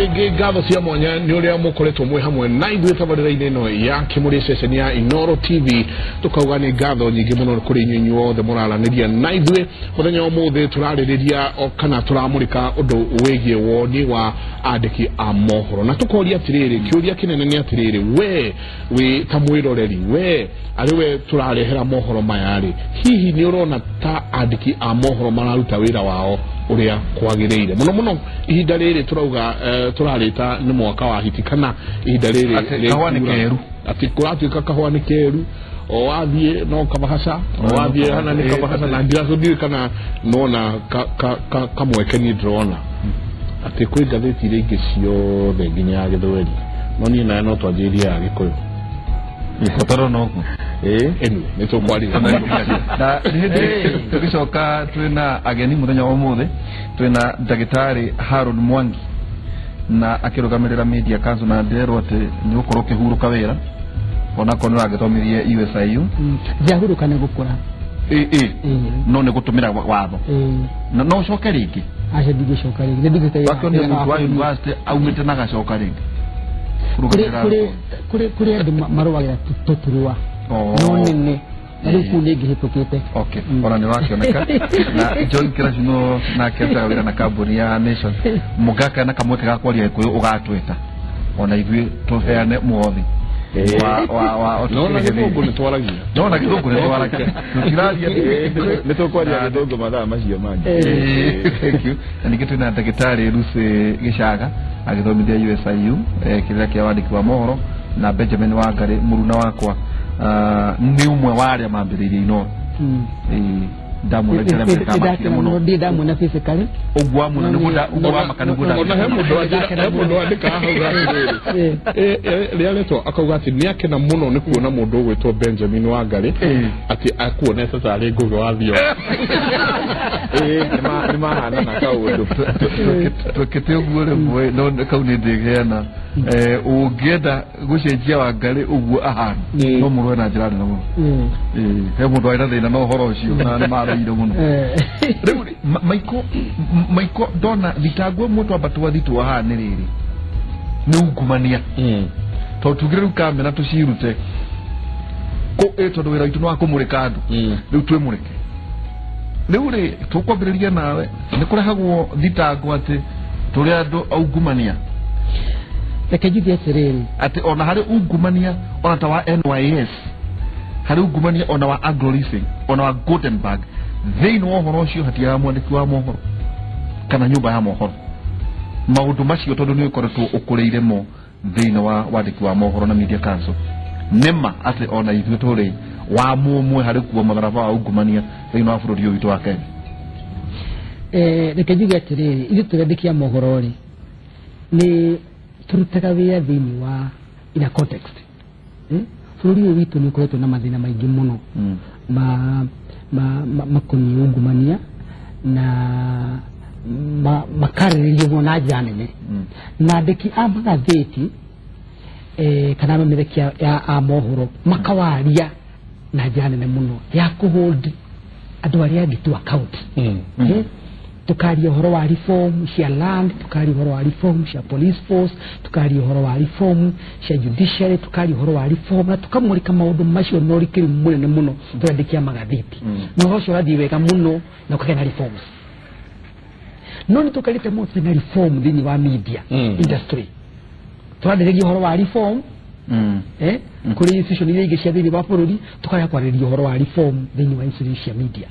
Rĩngĩ ngatho cia mwanya nĩ ũrĩa mũkoretwo mwĩ hamwe na ithuĩ tabarĩra-inĩ ĩno ya Kĩmũrĩ ceceni ya Inooro TV. Tũkauga nĩ ngatho nyingĩ mũno kũrĩ inyuĩ inyuothe mũraranĩria na ithuĩ. Mũthenya wa ũmũthĩ tũrarĩrĩria o kana tũramũrĩka ũndũ wĩgiĩ woni wa andĩki a mohoro, na tũkoria atĩrĩrĩ, kĩũria kĩnene nĩ atĩrĩrĩ, we wĩ ta mwĩroreri, we arĩ we tũrarehera mohoro maya rĩ, hihi nĩ ũrona ta andĩki a mohoro mararuta wĩra wao ũrĩa kwagĩrĩire? Mũno mũno ihinda rĩrĩ tũrauga tũrarĩta nĩ mwaka wa hiti, kana ihinda rĩrĩ Atĩ kahũa nĩ keru. Atĩ kũratuĩka kahũa nĩ keru, o wathiĩ no kabahaca, o wathiĩ hana nĩ kabahaca, na ndiũ kana nona kamweke. Niĩ ndĩrona atĩ kwĩ ngathĩti iria ingĩ ciothe nginya ya Gĩthweri, no niĩ nawe no twanjĩrĩrie ya Gĩkũyũ. Toro noguo. Anyway, nĩ tũkwarĩria. Na hĩndĩ tũgĩcoka twĩna ageni mũthenya wa ũmũthĩ, twĩna ndagĩtarĩ Harold Mwangi na akĩrũgamĩrĩra Media Council, na ndĩrerwo atĩ nĩ ũgũkorwo ũkĩhurũka wĩra onakorwo nĩ ũragĩthomirie USIU. Ndiahurũka, nĩ gũkũra. Ĩ no nĩ gũtũmĩra watho na no ũcoke rĩngĩ? Aca, ndingĩcoka rĩngĩ, nĩ ndutĩte wĩra. Wakĩonia mũndũ wa university aumĩte na agacoka rĩngĩ Kũrĩ kũrũgamĩrĩra. kũrĩ andũ marũagĩra tũturwa no nene na rĩu kũu nĩ ngĩhĩtũkĩte. Okay, ona nĩ wakĩoneka na John Kiracuno nake arutaga wĩra na kambuni ya Nation. Mũngaka na kamweke ga kwaria Gĩkũyũ ũgatwĩta ona ithuĩ tũheane mũhothi wa No na Gĩthũngũ nĩ twaragia. No na Gĩthũngũ nĩ twaragia, tũtiraria. Nĩ tũkwaria Gĩthũngũ mathaa macio mangĩ. Thank you. Na ningĩ twĩna ndagĩtarĩ Lucy Gĩcaga agĩthomithia USIU kĩrĩra kĩa wandĩki wa mohoro, na Benjamin Wangari mũruna wakwa, nĩ ũmwe wa arĩa mambĩrĩirie Inooro. Ndamuona rita rĩa mbere ndamakire mũno. Ndirĩ ndamuona physically. Ũguo wamuona nĩguo ũguo wamaka nĩguo. Ona he mũndũ he mũndũ wandĩka haha auga atĩrĩrĩ, rĩa retwo akauga atĩ nĩ akena mũno nĩ kuona mũndũ ũgwĩtwo Benjamin Wangari, atĩ akuonete tarĩ Ngũgĩ wa Thiong'o. Nĩ mahanana kaũndũ. Twĩkĩte ũguo rĩmwe, no kau nĩ ndĩheana. Ũngĩenda gũcenjia Wangari ũguo ahana, no mũrũe na njĩra nene mũno. He mũndũ warĩ na thĩna na ũhoro ũcio na nĩ marũire mũno. Rĩu rĩ, Maiko, ndona thitango ĩmwe twamba twathitwo haha nĩ rĩrĩ, nĩ ungumania, tondũ tugire rĩu kamera tũcirute tondũ wĩra witũ nĩ wa kũmũrĩka andũ. Rĩu twĩmũrĩke rĩu rĩ, tũkwambĩrĩria nawe. Nĩ kũrehagwo thitango atĩ tũrĩ andũ aungumania? Reke njuge atĩrĩrĩ, atĩ ona harĩ ungumania ona ta wa NYS, harĩ ungumania ona wa Anglo Leasing, ona wa Goldenberg, thĩinĩ wa ũhoro ũcio hatiaga mwandĩki wa mohoro kana nyũmba ya mohoro. Maũndũ macio, tondũ nĩ ũkoretwo ũkũrĩire mo thĩinĩ wa wandĩki wa mohoro na Media Council, nĩma atĩ ona ithuĩ tũrĩ wa mũmwe harĩ kuo mũtharaba wa ungumania thĩinĩ wa bũrũri ũyũ witũ wa Kenya? Reke njuge atĩrĩrĩ, ithuĩ tũrĩ andĩki a mohoro rĩ, nĩ tũrutaga wĩra thĩinĩ wa in a context. Bũrũri ũyũ witũ nĩ ũkoretwo na mathĩna maingĩ mũno ma makoniĩ ungumania na makarĩrĩrio mũno na njĩra nene, na andĩki a magathĩti kana memerekia a mohoro makawaria na njĩra nene mũno ya kũhold andũ arĩa angĩ to account. Tukaria ũhoro wa reform cia land, tukaria ũhoro wa reform cia police force, tukaria ũhoro wa reform cia judiciary, tukaria ũhoro wa reform, na tukamũrĩka maũndũ macio na ũrikĩru mũnene mũno tũrandĩkia magathĩti, na ũhoro ũcio ũrathiĩ wega mũno na ũkagĩa na reforms. No nĩ tũkarĩte mũno tũtarĩ na reform thĩinĩ wa media industry. Tũrarĩrĩria ũhoro wa reform kũrĩ institution iria ingĩ cia thĩinĩ wa bũrũri, tũkarega kwarĩrĩria ũhoro wa reform thĩinĩ wa institution cia media.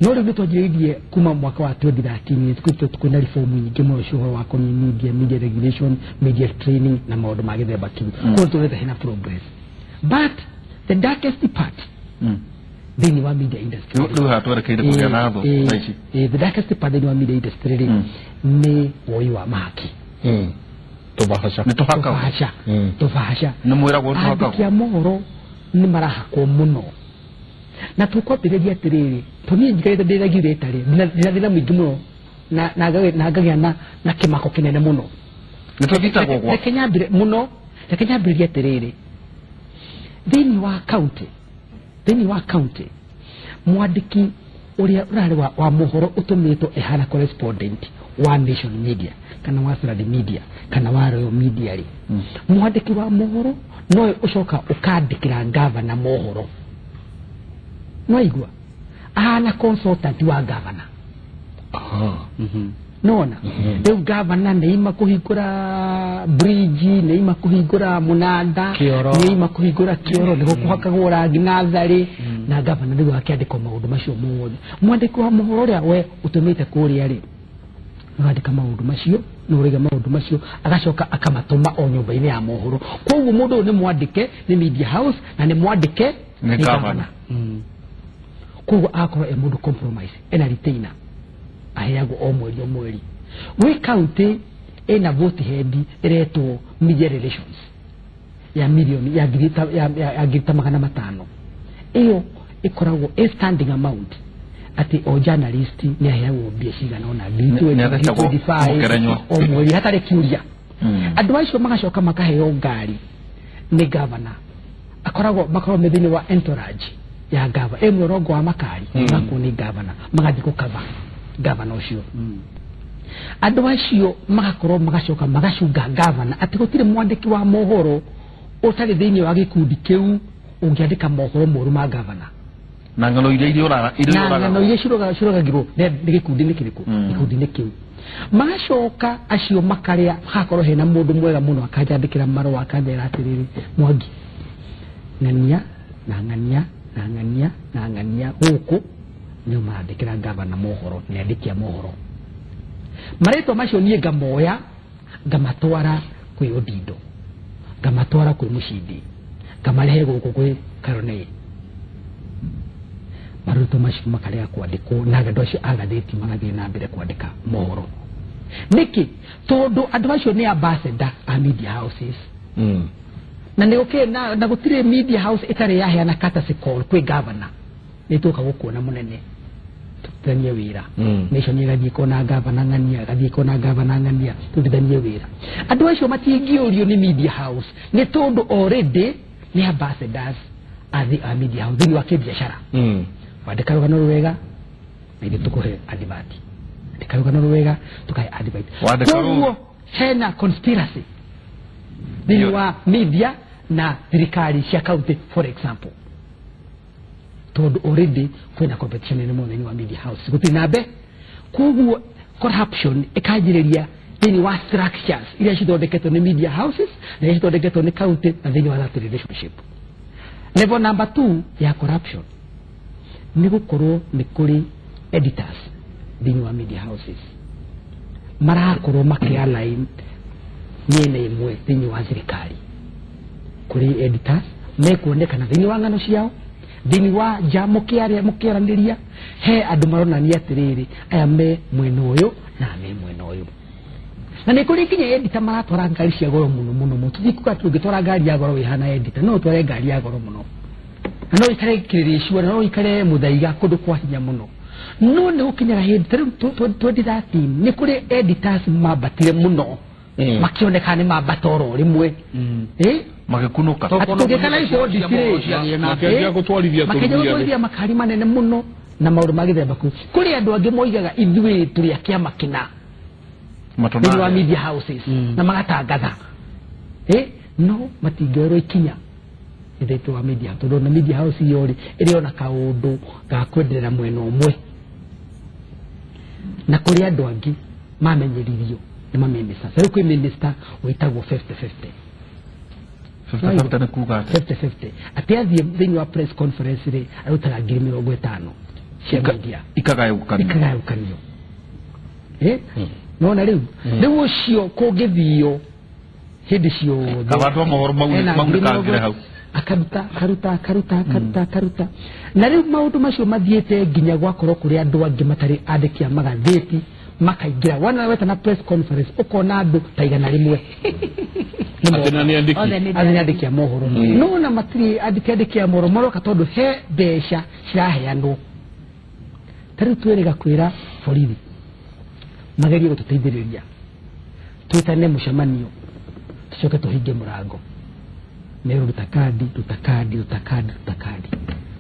No rĩu nĩ twanjĩrĩirie kuma mwaka wa 2013, nĩ kwĩna reform nyingĩ mũno cia ũhoro wa koniĩ media, media regulation, media training na maũndũ ma gĩthemba kĩu. Koguo tuonete hena progress, but the darkest part thĩinĩ wa media industry Rĩu haha twerekeire kũgĩa na thũ thaa ici. The darkest part thĩinĩ wa media industry rĩ, nĩ woi wa mahaki. Tũbahaca. Nĩ tũhakagwo. Tũbahaca. Tũbahaca. Nĩ mwĩragwo Andĩki tũhakagwo. A mohoro nĩ marahakwo mũno, na tũkwambĩrĩria atĩrĩrĩ, to niĩ njikarĩte ndĩ regulator rĩ, ndĩna thĩna mũingĩ mũno na ngagĩa na kĩmako kĩnene mũno. Nĩ tũthitagwo gwa Reke nyambire mũno, reke nyambĩrĩrie atĩrĩrĩ, thĩinĩ wa county mwandĩki ũrĩa ũrarĩ wa mohoro ũtũmĩtwo ĩhana correspondent wa Nation Media kana wa Standard Media kana wa Royal Media rĩ, mwandĩki wa mohoro nowe ũcoka ũkandĩkĩra gavana mohoro. Nwaigua ahana consultant wa gavana. Nona rĩu gavana nĩima kũhingũra bridge, nĩima kũhingũra mũnanda, nĩima kũhingũra kĩoro, nĩguo kũhakagwo rangi natharĩ, na gavana rĩu akĩandĩkwo maũndũ macio mothe. Mwandĩki wa mohoro ũrĩa we ũtũmĩte kũrĩa rĩ, nĩwandĩka maũndũ macio, nĩũraiga maũndũ macio, agacoka akamatũma o nyũmba-inĩ ya mohoro. Koguo mũndũ ũyũ nĩ mwandĩke nĩ media house na nĩ mwandĩke nĩ gavana. Koguo agakorwo e mũndũ compromise, ena retainer aheagwo o mweri o mweri. Gwĩ county ĩna vote head ĩretwo media relations ya milioni ya ngiri ya ngiri ta 500. Ĩyo ĩkoragwo a standing amount atĩ o journalist nĩ aheagwo mbia cigana ũna 25 o mweri hatarĩ kĩũria. Andũ acio magacoka makaheo ngari nĩ gavana, akoragwo makoragwo me thĩinĩ wa entourage ya gavana, ĩ mũrongo wa makari makwo nĩ gavana, magathiĩ gũkava gavana ũcio. Andũ acio magakorwo magacoka magacunga gavana atĩ gũtirĩ mwandĩki wa mohoro ũtarĩ thĩinĩ wa gĩkundi kĩu ũngĩandĩka mohoro moru ma gavana. Na ng'ano iria na ng'ano iria cirũgagĩrwo nĩ gĩkundi nĩ kĩrĩkũ, gĩkundi nĩ kĩu. Magacoka acio makarĩa, hagakorwo hena mũndũ mwega mũno akanjandĩkĩra marũa akanjĩra atĩrĩrĩ, Mwangi, ng'ania na ng'ania na ng'ania na ng'ania gũkũ nĩo marandĩkĩra gavana mohoro, nĩ andĩki a mohoro. Marĩtwa macio niĩ ngamoya ngamatwara kwĩ Odindo, ngamatwara kwĩ Mũcindi, ngamarehe gũkũ kwĩ Karonei. Marĩtwa macio makarega kwandĩkwo na andũ acio a gathĩti magathiĩ na mbere kwandĩka mohoro. Nĩkĩ? Tondũ andũ acio nĩ ambassador a media houses. Na nĩ gũkĩrĩ na gũtirĩ media house ĩtarĩ yaheana courtesy call kwĩ gavana. Nĩ tũka gũkuona mũnene, tũrutithanie wĩra. Nation ĩgathiĩ kona gavana ng'ania, ĩgathiĩ kona gavana ng'ania, tũrutithanie wĩra. Andũ acio matingĩũrio nĩ media house nĩ tondũ already nĩ ambassadors a media house thĩinĩ wa kĩbiacara. Wandĩka rũgano rwega na ithuĩ tũkũhe advert, andĩka rũgano rwega tũkahe advert. Koguo hena conspiracy thĩinĩ wa media na thirikari cia county, for example, tondũ already kwĩna competition nene mũno thĩinĩ wa media house, gũtirĩ na mbe. Koguo corruption ĩkanjĩrĩria thĩinĩ wa structures iria cithondeketwo nĩ media houses na iria cithondeketwo nĩ county na thĩinĩ wa that relationship. Level number 2 ya corruption nĩ gũkorwo nĩ kũrĩ editors thĩinĩ wa media houses marakorwo makĩalign mĩena ĩmwe thĩinĩ wa thirikari. Kũrĩ editors mekuonekana thĩinĩ wa ng'ano ciao, thĩinĩ wa nja mũkĩaranĩria, he andũ maronania atĩrĩrĩ, aya me mwena ũyũ na me mwena ũyũ. Na nĩ kũrĩ nginya editor maratwara ngari cia goro mũno mũno mũno. Tũtikuga tũngĩtwara ngari ya goro wĩhana editor, no ũtware ngari ya goro mũno na no ũikare Kĩrĩrĩcua, na no ũikare Mũthaiga, kũndũ kwa hinya mũno. No nĩ gũkinyaga hĩndĩ ta rĩu 2013 nĩ kũrĩ editors mambatire mũno, makĩoneka nĩ mambata oro rĩmwe, magĩkunũka tũngĩkana icio makĩanjia gũtwarithia makari manene mũno na maũndũ ma gĩthemba kĩu. Kũrĩ andũ angĩ moigaga ithuĩ tũrĩ a kĩama kĩna thĩinĩ wa media houses na magatangatha, no matingĩoerwo ikinya thĩinĩ wa media, tondũ na media house iyo rĩ ĩrĩ ona kaũndũ ga kwenderera mwena ũmwe. Na kũrĩ andũ angĩ mamenyeririo nĩ mamĩnĩsta. Rĩu kwĩ minister wĩtagwo 50-50. 50-50 nĩ kuga atĩa? 50-50 atĩ athiĩ thĩinĩ wa press conference rĩ arutaga 50,000 cia media ikagayũkanio. Nona rĩu rĩu ũcio kũngĩthio hĩndĩ ciothe andũ a mohoro maunĩkangĩre hau, akaruta akaruta akaruta akaruta akaruta. Na rĩu maũndũ macio mathiĩte nginya gwakorwo kũrĩ andũ angĩ matarĩ andĩki a magathĩti makaingĩra. Wona wetana press conference ũkona andũ ta 100 atĩ na nĩ andĩki nĩ andĩki a mohoro, no na matirĩ andĩki a mohoro maroka tondũ he mbeca ciraheanwo. Ta rĩu twĩrĩga kwĩra borithi magerie gũtũteithĩrĩria, twĩtane mũcemanio tũcoke tũhinge mũrango, nĩ ruta kandi ruta kandi ruta kandi ruta kandi,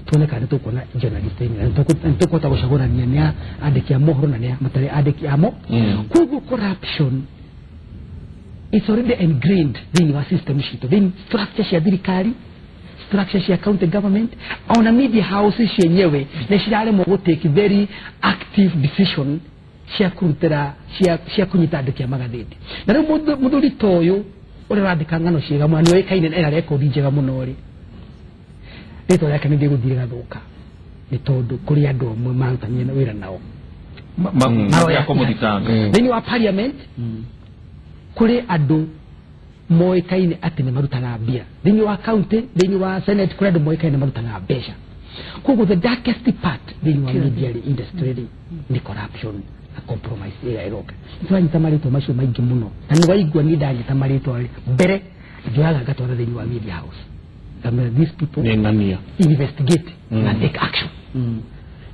Tuone kana tũkuona journalist na tũkũhota gũcagũrania nĩ andĩki a mohoro na nĩ matarĩ andĩki a mo. Koguo corruption it's already ingrained thĩinĩ wa system citũ, thĩinĩ structure cia thirikari, structure cia county government, ona media houses cienyewe nĩ ciraremwo gũ take very active decision cia kũrutĩra cia kũnyita andĩki a magathĩti. Na rĩu mũthuri ta ũyũ ũrĩa ũrandĩka ng'ano ciega mũno, nĩ oĩkaine ena rekondi njega mũno rĩ, rĩtwa rĩake nĩ rĩgũthiĩ rĩgathũka nĩ tondũ kũrĩ andũ amwe marutania wĩra nao thĩinĩ wa parliament. Kũrĩ andũ moĩkaine atĩ nĩ marutaga mbia thĩinĩ wa county, thĩinĩ wa senate kũrĩ andũ moĩkaine marutaga mbeca. Koguo the darkest part thĩinĩ wa media industry rĩ nĩ corruption na compromise ĩrĩa ĩroka. Nĩtũranyita marĩtwa macio maingĩ mũno, na nĩ waigua niĩ ndanyita marĩtwa rĩ mbere njoyaga ngatwara thĩinĩ wa media house ngamera these people investigate na take action.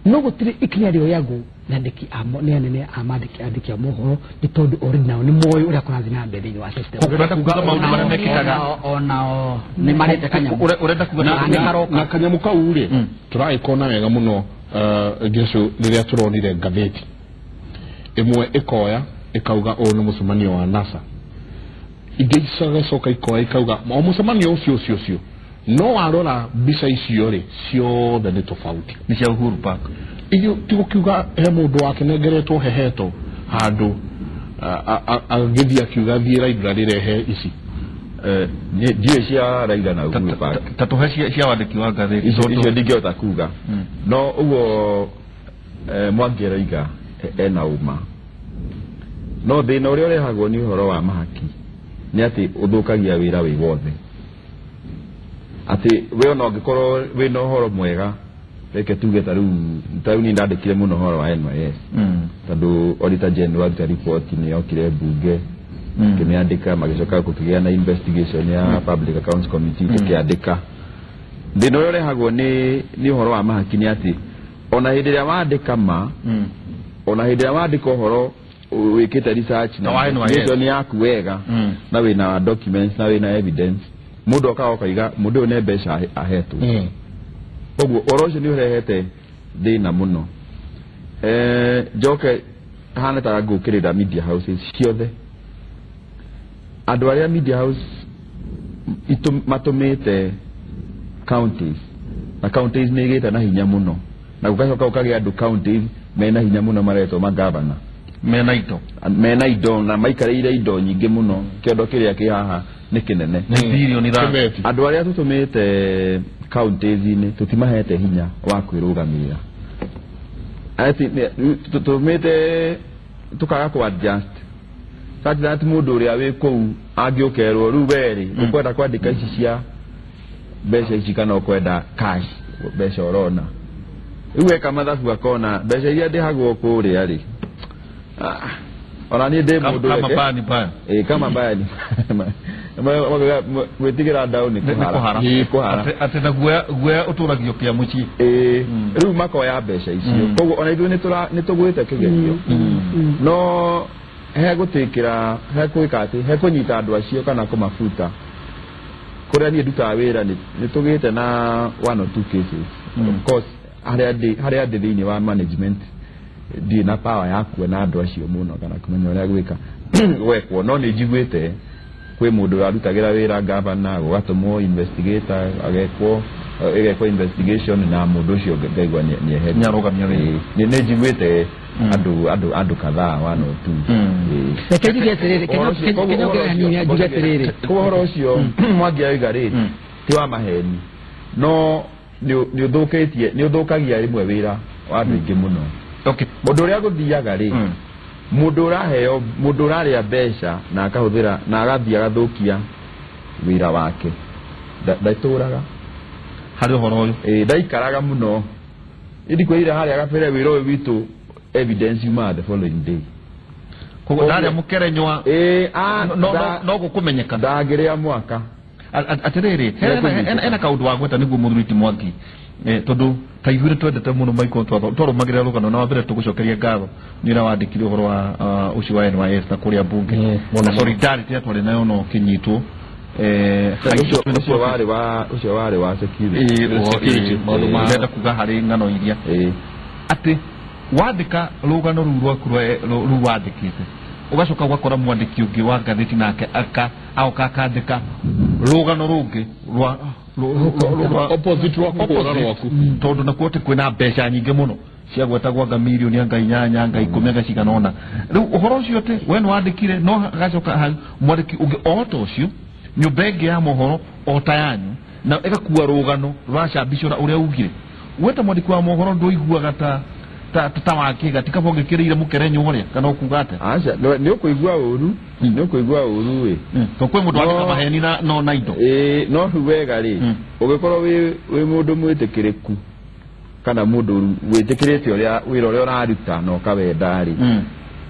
No gũtirĩ ikinya rĩoyagwo nĩ andĩki a nĩ anene a andĩki a mohoro nĩ tondũ already nao nĩ moĩ ũrĩa kũrathiĩ na mbere thĩinĩ wa system. Ũrenda kuga maũndũ marĩa mekĩkaga onao nĩ marĩte kanyamũ, ũrenda kuga na kanyamũ kau rĩ tũragĩkona wega mũno Jesu rĩrĩa tũronire ngathĩti ĩmwe ĩkoya ĩkauga ũyũ nĩ mũcemanio wa NASA, ingĩ igacoka ikoya ikauga o mũcemanio ũcio ũcio ũcio, no warora mbica icio rĩ ciothe nĩ tofauti, nĩ cia Uhuru Park. Inyuĩ ti gũkiuga he mũndũ wakenengeretwo hehetwo handũ agĩthiĩ akiuga thiĩ library rehe ici. Ndiũĩ cia Raila na Uhuru Park ta tũhe cia wandĩki wa ngathĩti icio ndingĩhota kuga, no ũguo Mwangi aroiga ena ũma. No thĩna ũrĩa ũrehagwo nĩ ũhoro wa mahaki nĩ atĩ ũthũkagia wĩra wĩ wothe, atĩ we ona ũngĩkorwo wĩna ũhoro mwega, reke tuge ta rĩu niĩ ndandĩkire mũno ũhoro wa NYS tondũ Auditor General aruta report nĩ yokire mbunge kĩmĩandĩka, magĩcoka gũkĩgĩa na investigation ya Public Accounts Committee tũkĩandĩka. Thĩna ũrĩa ũrehagwo nĩ ũhoro wa mahaki nĩ atĩ ona hĩndĩ ĩrĩa wandĩka ma, ona hĩndĩ ĩrĩa wandĩka ũhoro wĩkĩte research na nĩ yaku wega na wĩna documents na wĩna evidence, mũndũ okaga ũkaiga mũndũ ũyũ nĩ mbeca ahetwo. Koguo ũhoro ũcio nĩ ũrehete thĩna mũno. Njoke hana ta ngũkĩrĩra media houses ciothe, andũ arĩa media house matũmĩte counties, na counties nĩ igĩte na hinya mũno, na gũgacoka gũkagĩa andũ counties mena hinya mũno maretwo magavana, mena indo na maikarĩire indo nyingĩ mũno, kĩondo kĩrĩa kĩ haha nĩ kĩnene, andũ arĩa tũtũmĩte counties-inĩ tũtimahete hinya wa kwĩrũgamĩrĩra, atĩ tũtũmĩte tũkaga kũ adjust such that mũndũ ũrĩa wĩ kũu angĩũkerwo rĩu werĩ ũkwenda kwandĩka ici cia mbeca ici kana ũkwenda cash mbeca ũrona, rĩu eka mathabu akona mbeca iria ndĩhagwo kũrĩa rĩ, ona niĩ ndĩ mũndũ kama mbaya ni gwĩtigĩra ndau nĩ kũhara atĩ na guoya ũtũragio kĩa mũciĩ. Rĩu makoya mbeca icio, koguo ona ithuĩ nĩ tũgwĩte kĩgerio, no he gũtĩkĩra he gwĩka atĩ he kũnyita andũ acio kana kũmabuta. Kũrĩa niĩ ndutaga wĩra nĩ tũgĩte na one or two cases, of course harĩa ndĩ thĩinĩ wa management ndirĩ na power ya kuona andũ acio mũno kana kũmenya ũrĩa gwĩka gwekwo, no nĩ njiguĩte kwĩ mũndũ ũrarutagĩra wĩra gavana gũgatũmwo investigator agekwo ĩgekwo investigation na mũndũ ũcio ngaigua nĩarũgamia wĩra. Nĩ njiguĩte andũ kadhaa one or two. Reke njuge atĩrĩrĩ, njuge atĩrĩrĩ, koguo ũhoro ũcio Mwangi aroiga rĩ ti wa maheni, no nĩ ũthũkĩtie, nĩ ũthũkagia rĩmwe wĩra wa andũ aingĩ mũno. Mũndũ ũrĩa gũthiaga rĩ, mũndũ ũraheo, mũndũ ũrarĩa mbeca na akahũthĩra na agathiĩ agathũkia wĩra wake ndatũraga harĩ ũhoro ũyũ, ndaikaraga mũno. Ndikwĩrire harĩa gabere wĩra ũyũ witũ evidence yumaga the following day, koguo ndarĩa mũkerenywa no gũkũmenyeka ndangĩrĩa mwaka. Atĩrĩrĩ, ena kaũndũ wa gweta nĩguo mũthuri ti Mwangi, tondũ ta ithuĩ nĩ twendete mũno Michael, twarũmagĩrĩra rũgano na wa mbere tũgũcokeria ngatho nĩ ũrĩa wandĩkire ũhoro wa ũcio wa NYS na kũrĩa mbunge na solidarity ĩrĩa twarĩ nayo no ũkĩnyitwo. Ũcio warĩ wa security maũndũ marenda kuga harĩ ng'ano iria atĩ wandĩka rũgano rũu rwaku rũu wandĩkĩte ũgacoka ũgakora mwandĩki ũngĩ wa ngathĩti nake agoka akandĩka rũgano rũngĩ rwa opposite rwaku tondũ nakuo atĩ kwĩna mbeca nyingĩ mũno cia gwetagwo anga mirioni anga 8 anga 10 anga cigana ũna. Rĩu ũhoro ũcio atĩ we nĩwandĩkire no hagacoka mwandĩki ũngĩ o ta ũcio nyũmba ĩngĩ ya mohoro o ta yanyu na ĩgakua rũgano rũracambicũra ũrĩa ugire. We ta mwandĩki wa mohoro ndũiguaga ta wakĩga ti kaba ũngĩkĩrĩire mũkerenyo ũrĩa kana ũkuga atĩa? Aca nĩ ũkũigua ũru nĩ ũkũigua ũru ĩ to kwĩ mũndũ wandĩka maheni no na indo no rĩu wega rĩ ũngĩkorwo wĩ mũndũ mwĩtĩkĩrĩku kana mũndũ wĩtĩkĩrĩte ũrĩa wĩra ũrĩa ũraruta na ũkawenda rĩ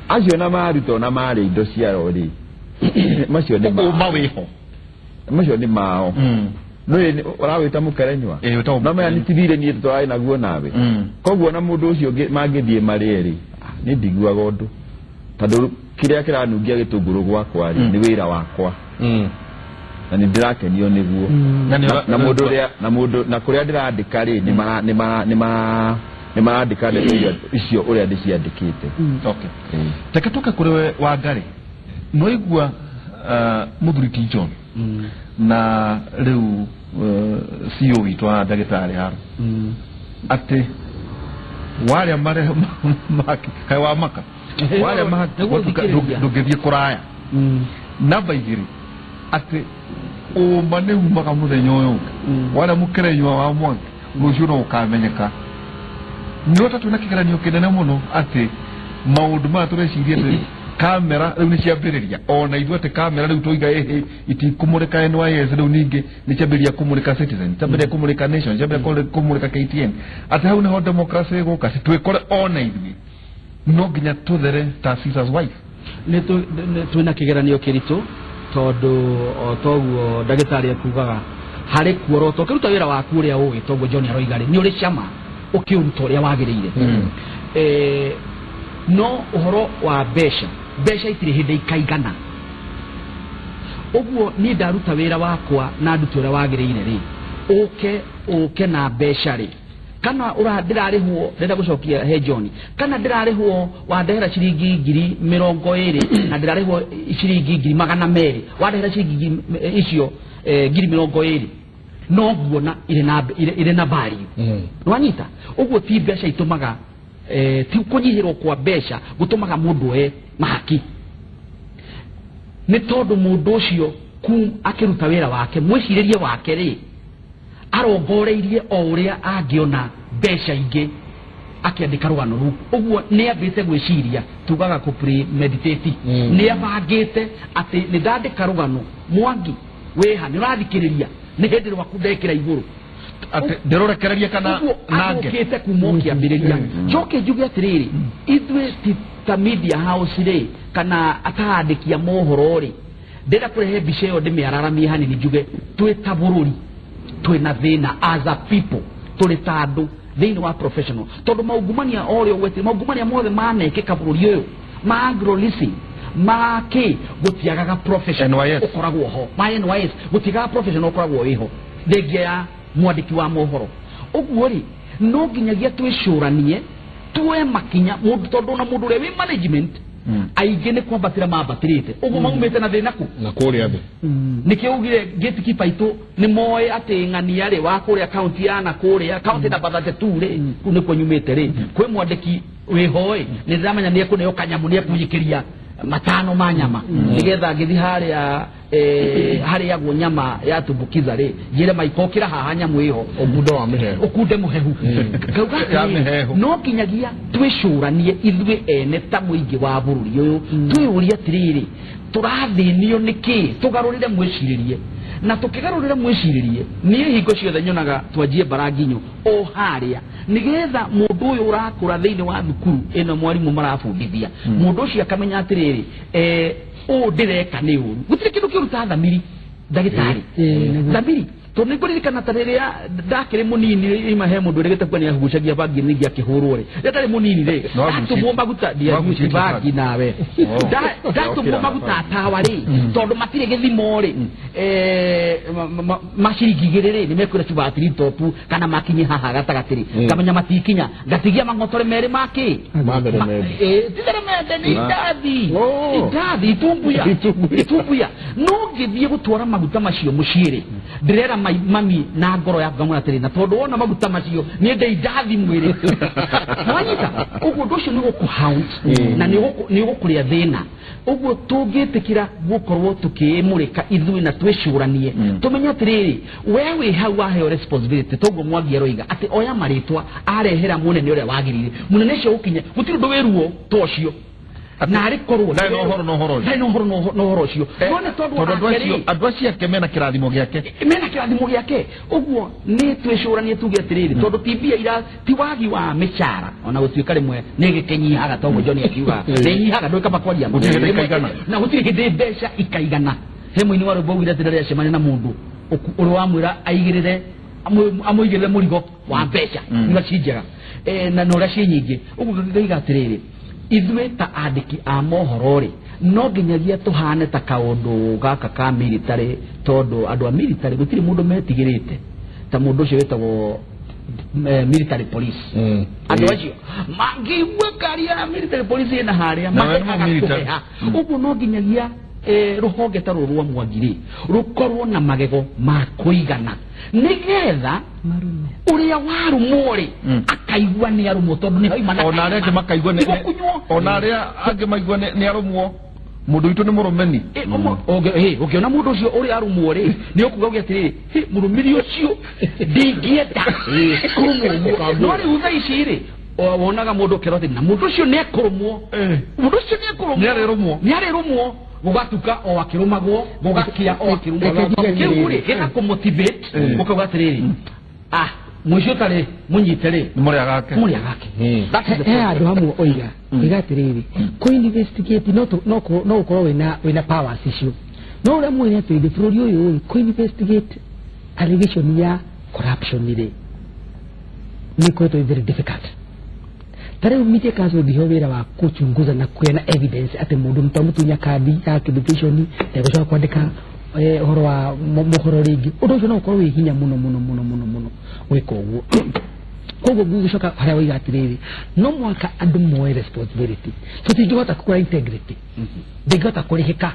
acio na maruta ona marĩ indo ciao rĩ macio nĩ ũma wĩho macio nĩ mao no ũrawĩta mũkerenywa no maya nĩ tithire niĩ tũrarĩ naguo nawe koguo na mũndũ ũcio mangĩthiĩ marĩe rĩ nĩ ndiguaga ũndũ tondũ kĩrĩa kĩranungia gĩtũngũrũ gwakwa rĩ nĩ wĩra wakwa na nĩ ndĩrakenio nĩguo na mũndũ ũrĩa na mũndũ na kũrĩa ndĩrandĩka rĩ nĩ marandĩka ndeto icio ũrĩa ndĩciandĩkĩte. Okay, reke tũke kũrĩ we Wangari. Nĩwaigua mũthuri ti John na rĩu CEO witũ wa ndagĩtarĩ haro atĩ warĩa mare mahaki kaĩ wa maka warĩa mahaki ndũngĩthiĩ kũraya. Namba 2 atĩ ũma nĩ umaga mũthenya ũyũ ũngĩ warĩa mũkerenywa wa Mwangi rũciũ no ũkamenyeka. No ta twĩna kĩgeranio kĩnene mũno atĩ maũndũ maya tũreciria atĩ kamera rĩu nĩ ciambĩrĩria ona ithuĩ atĩ kamera rĩu tũiga ĩhĩ itikũmũrĩka NYS rĩu ningĩ nĩ ciambĩrĩria kũmũrĩka Citizen ciambĩrĩria kũmũrĩka Nation ciambĩrĩria kũmũrĩka KTN atĩ hau nĩho democracy ĩgũka twĩkore ona ithuĩ no nginya tũthere ta Caesar's wife. Nĩ twĩna kĩgeranio kĩritũ tondũ o toguo ndagĩtarĩ ekugaga harĩ kuorota ũkĩruta wĩra waku ũrĩa ũĩ toguo John aroiga rĩ nĩ ũrĩ cama ũkĩũruta ũrĩa wagĩrĩire. No ũhoro wa mbeca itirĩ hĩndĩ ikaigana. Ũguo niĩ ndaruta wĩra wakwa na ndute ũrĩa wagĩrĩire rĩ ũke na mbeca rĩ kana ndĩrarĩhwo ndĩrenda gũcokia he John kana ndĩrarĩhwo wandehera ciringi 20,000 na ndĩrarĩhwo ciringi 200,000 wandehera ciringi icio 20,000 no nguona irĩ na value. Nĩwanyita? Ũguo ti mbeca itũmaga ti kũnyihĩrwo kwa mbeca gũtũmaga mũndũ oe mahaki nĩ tondũ mũndũ ũcio akĩruta wĩra wake mwĩcirĩrie wake rĩ arongoreirie o ũrĩa angĩona mbeca ingĩ akĩandĩka rũgano rũu. Ũguo nĩ ambĩte gwĩciria tugaga kũ premeditate nĩ abangĩte atĩ nĩ ndandĩka rũgano Mwangi wĩha nĩ ũrathikĩrĩria nĩ hĩndĩ rwaku ndekĩra igũrũ atĩ ndĩrũrekereria kana nange ũkĩte kuma ũkĩambĩrĩria. Njoke njuge atĩrĩrĩ ithuĩ ti ta media house rĩ kana ataandĩki a mohoro rĩ ndĩrenda kũrehe mbica ĩyo ndĩmĩararamie hanini njuge twĩ ta bũrũri twĩna thĩna as a people tũrĩ ta andũ thĩinĩ wa professional tondũ maungumania o ũrĩa ũgwetire maungumania mothe manekĩka bũrũri ũyũ ma agro leasing ma kĩ gũtiagaga professional ũkoragwo ho ma NYS gũtiagaga professional ũkoragwo wĩho thengia ya mwandĩki wa mohoro. Ũguo rĩ no nginyagia twĩcũranie tuoe makinya mũndũ tondũ na mũndũ ũrĩa wĩ management aingĩ nĩ kwambatĩra mambatĩrĩte ũguo maumĩte na thĩna kũ na kũrĩa thĩ nĩkĩo ugire gatekeeper aitũ nĩ moĩ atĩ ng'ania rĩ wa kũrĩa kaunti ya na kũrĩa kaunti namba 32 rĩ kũu nĩkuo nyumĩte rĩ kwĩ mwandĩki wĩho ĩ nĩ ndĩramenya nĩ ekũneo kanyamũ nĩ ekunjĩkĩria matano ma nyama nĩgetha ngĩthiĩ harĩa harĩagwo nyama ya tumbukiza rĩ njĩre maikokĩra haha nyamũ ĩho ũkunde wa mĩhehu ũkunde mũhehu ngauga no nginyagia twĩcũranie ithuĩ ene ta mũingĩ wa bũrũri ũyũ twĩyũrie atĩrĩrĩ tũrathĩnio nĩkĩ tũgarũrĩre mwĩcirĩrie na tũkĩgarũrĩra mwĩcirĩrie niĩ hingo ciothe nyonaga twanjie mbara nginyo o harĩa nĩgetha mũndũ ũyũ ũrakũra thĩinĩ wa thukuru ĩno mwarimũ marabundithia mũndũ ũcio akamenya atĩrĩrĩ ũũ ndĩreka nĩ ũru gũtirĩ kĩndũ kĩũru ta thamiri ndagĩtarĩ thamiri Tondũ nĩ ngũririkana ta rĩrĩa ndakĩrĩ mũnini ima he mũndũ ũrĩgĩte kuga nĩ agucagia bangi ningĩ akĩhũrwo rĩ. Rĩrĩa ndarĩ mũnini rĩ, ndatũmwo maguta ndiaguci bangi nawe. Ndatũmwo maguta tawa rĩ, tondũ matirĩ gĩthimo rĩ, ma ciringi igĩrĩ rĩ, nĩ mekwĩra cuba three top kana makinye haha gatagatĩ rĩ. Ngamenya matikinya, ngatigia mang'otore merĩ ma kĩ? Ti theremende nĩ indathi. Indathi itumbuya. Itumbuya. No ngĩthiĩ gũtwara maguta macio mũciĩ rĩ, ndĩrera mami na ngoro yaku ngamwĩra atĩrĩ, na tondũ wona maguta macio niĩ ndĩ indathi mwĩrĩ. Nĩwanyita? Ũguo ũndũ ũcio nĩ ũgũkũhaunt na nĩ ũgũkũrĩa thĩna. Ũguo tũngĩtĩkĩra gũkorwo tũkĩĩmũrĩka ithuĩ na twĩcũranie, tũmenye atĩrĩrĩ, we wĩ hau waheo responsibility, toguo Mwangi aroiga atĩ oya marĩtwa arehera mũnene ũrĩa wagĩrĩire, mũnene ũcio ũkinye gũtirĩ ũndũ wĩ ruo ta ũcio. Na arĩ korwo ndarĩ na ũhoro na ũhoro ũcio. Ndarĩ na ũhoro na ũhoro ũcio. No nĩ tondũ andũ acio ake mena kĩrathimo gĩake. Mena kĩrathimo gĩake. Ũguo nĩ twĩcũranie tuge atĩrĩrĩ, tondũ ti mbia ira, ti wagi wa mĩcara, ona gũtuĩka rĩmwe nĩ gĩkĩnyihaga, toguo John akiuga, nĩ ĩnyihaga, ndũĩ kaba kwaria. Gũtirĩ hĩndĩ ikaigana. Na gũtirĩ hĩndĩ mbeca ikaigana. He mũini wa rwĩmbo augire atĩ rĩrĩa acemania na mũndũ ũrĩa wamwĩra aigĩrĩre, amũigĩrĩre mũrigo wa mbeca, iria ci njega, na ũrĩa ci nyingĩ. Ũguo ngaiga atĩrĩrĩ, ithuĩ ta andĩki a mohoro rĩ, no nginyagia tũhane ta kaũndũ gaka ka military, tondũ andũ a military gũtirĩ mũndũ metigĩrĩte ta mũndũ ũcio wĩtagwo military police. Andũ acio mangĩigua ngari ya military police ĩna harĩa, maheaga kũheha. Ũguo no nginyagia rũhonge ta rũrũ rwa Mwangi rĩ, rũkorwo na magego ma kũigana, nĩgetha ũrĩa warũmwo rĩ, akaigua nĩ arũmwo, tondũ nĩ haima na ona arĩa angĩ makaigua nĩ ona arĩa angĩ maigua nĩ arũmwo, mũndũ witũ nĩ mũrũmeni. Ũngĩona mũndũ ũcio ũrĩa arũmwo rĩ, nĩ ũkuga ũge atĩrĩrĩ, hĩ, mũrũmĩri ũcio ndingĩenda kũrũmwo. No rĩu thaa ici rĩ, wonaga mũndũ ũkerwo atĩ na mũndũ ũcio nĩ ekũrũmwo. Mũndũ ũcio nĩ ekũrũmwo. Nĩ arĩrũmwo. Nĩ arĩrũmwo. Gũgatuka o akĩrũmagwo, gũgakia o akĩrũmagwo. Kĩu rĩ, gĩgakũmotivate, ũkauga atĩrĩrĩ, mũici ũtarĩ mũnyite rĩ, nĩ mũrĩa gake. Mũrĩa gake. He handũ hamwe oiga, oiga atĩrĩrĩ, kũ-investigate no gũkorwo wĩna powers icio. No ũrĩa mwene atĩrĩrĩ, bũrũri ũyũ rĩ, kũ-investigate allegation ya corruption rĩ, nĩ ĩkoretwo very difficult. Ta rĩu Media Council ndĩheo wĩra wa kũchunguza na kũgĩa na evidence atĩ mũndũ mũtamũtunya kandi ya accreditation ndegũcoka kwandĩka ũhoro wa mohoro rĩngĩ. Ũndũ ũcio no ũkorwo wĩ hinya mũno mũno mũno mũno mũno gwĩka ũguo. Koguo ngũgĩcoka harĩa woiga atĩrĩrĩ, no mũhaka andũ moe responsibility. Tũtingĩhota kũgũra integrity, ndĩngĩhota kũrĩhĩka,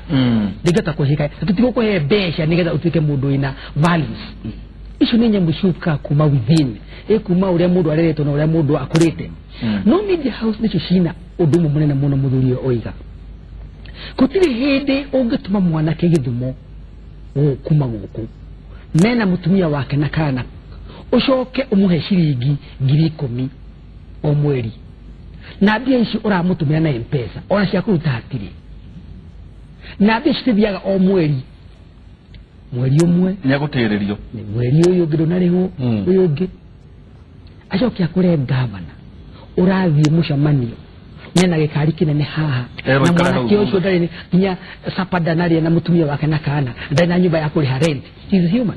ndĩngĩhota kũrĩhĩka. Tũtigũkũhe mbeca nĩgetha ũtuĩke mũndũ wĩna values. Icio nĩ nyamũ ciũkaga kuma within, kuma ũrĩa mũndũ areretwo na ũrĩa mũndũ akũrĩte. No media house nĩcio cina ũndũ ũmwe mũnene mũno mũthuri ũyũ oiga. Gũtirĩ hĩndĩ ũngĩtũma mwanake gĩthumo kuma gũkũ mena mũtumia wake na kana, ũcoke ũmũhe ciringi 10,000 o mweri, na mbia ici ũramũtũmĩra na M-Pesa, ona cia kũruta hatirĩ, na mbia ici cithiaga o mweri, mweri ũmwe nĩ egũtĩrĩrio, mweri ũyũ ũngĩ ndũnarĩhwo, ũyũ ũngĩ acoke akũre gavana ũrathiĩ mũcemanio mena gĩkari kĩnene haha, na mwanake ũcio ndarĩ nginya sapa ndanarĩa na mũtumia wake na kana, ndarĩ na nyũmba ya kũrĩha rent. He is human.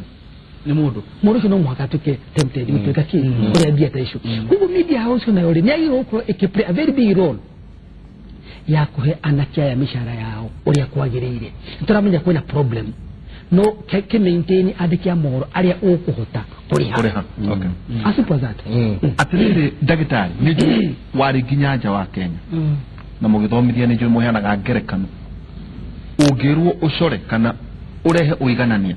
Nĩ mũndũ. Mũndũ ũcio no mũhaka atuĩke tempted gũtuĩka kĩ kũrĩa mbia ta icio. Koguo media house nayo rĩ, nĩ yagĩrĩirwo gũkorwo ĩkĩ play a very big role ya kũhe anake aya mĩcara yao ũrĩa kwagĩrĩire. Nĩ tũramenya kwĩna problem, no kĩ maintain andĩki a mohoro arĩa ũkũhota kũrĩha. Kũrĩha. Okay. As simple as that. Atĩrĩrĩ ndagĩtarĩ, nĩ njũĩ warĩ nginya nja wa Kenya, na mũgĩthomithia nĩ njũĩ mũheanaga ngerekano. Ũngĩrwo ũcore kana ũrehe ũiganania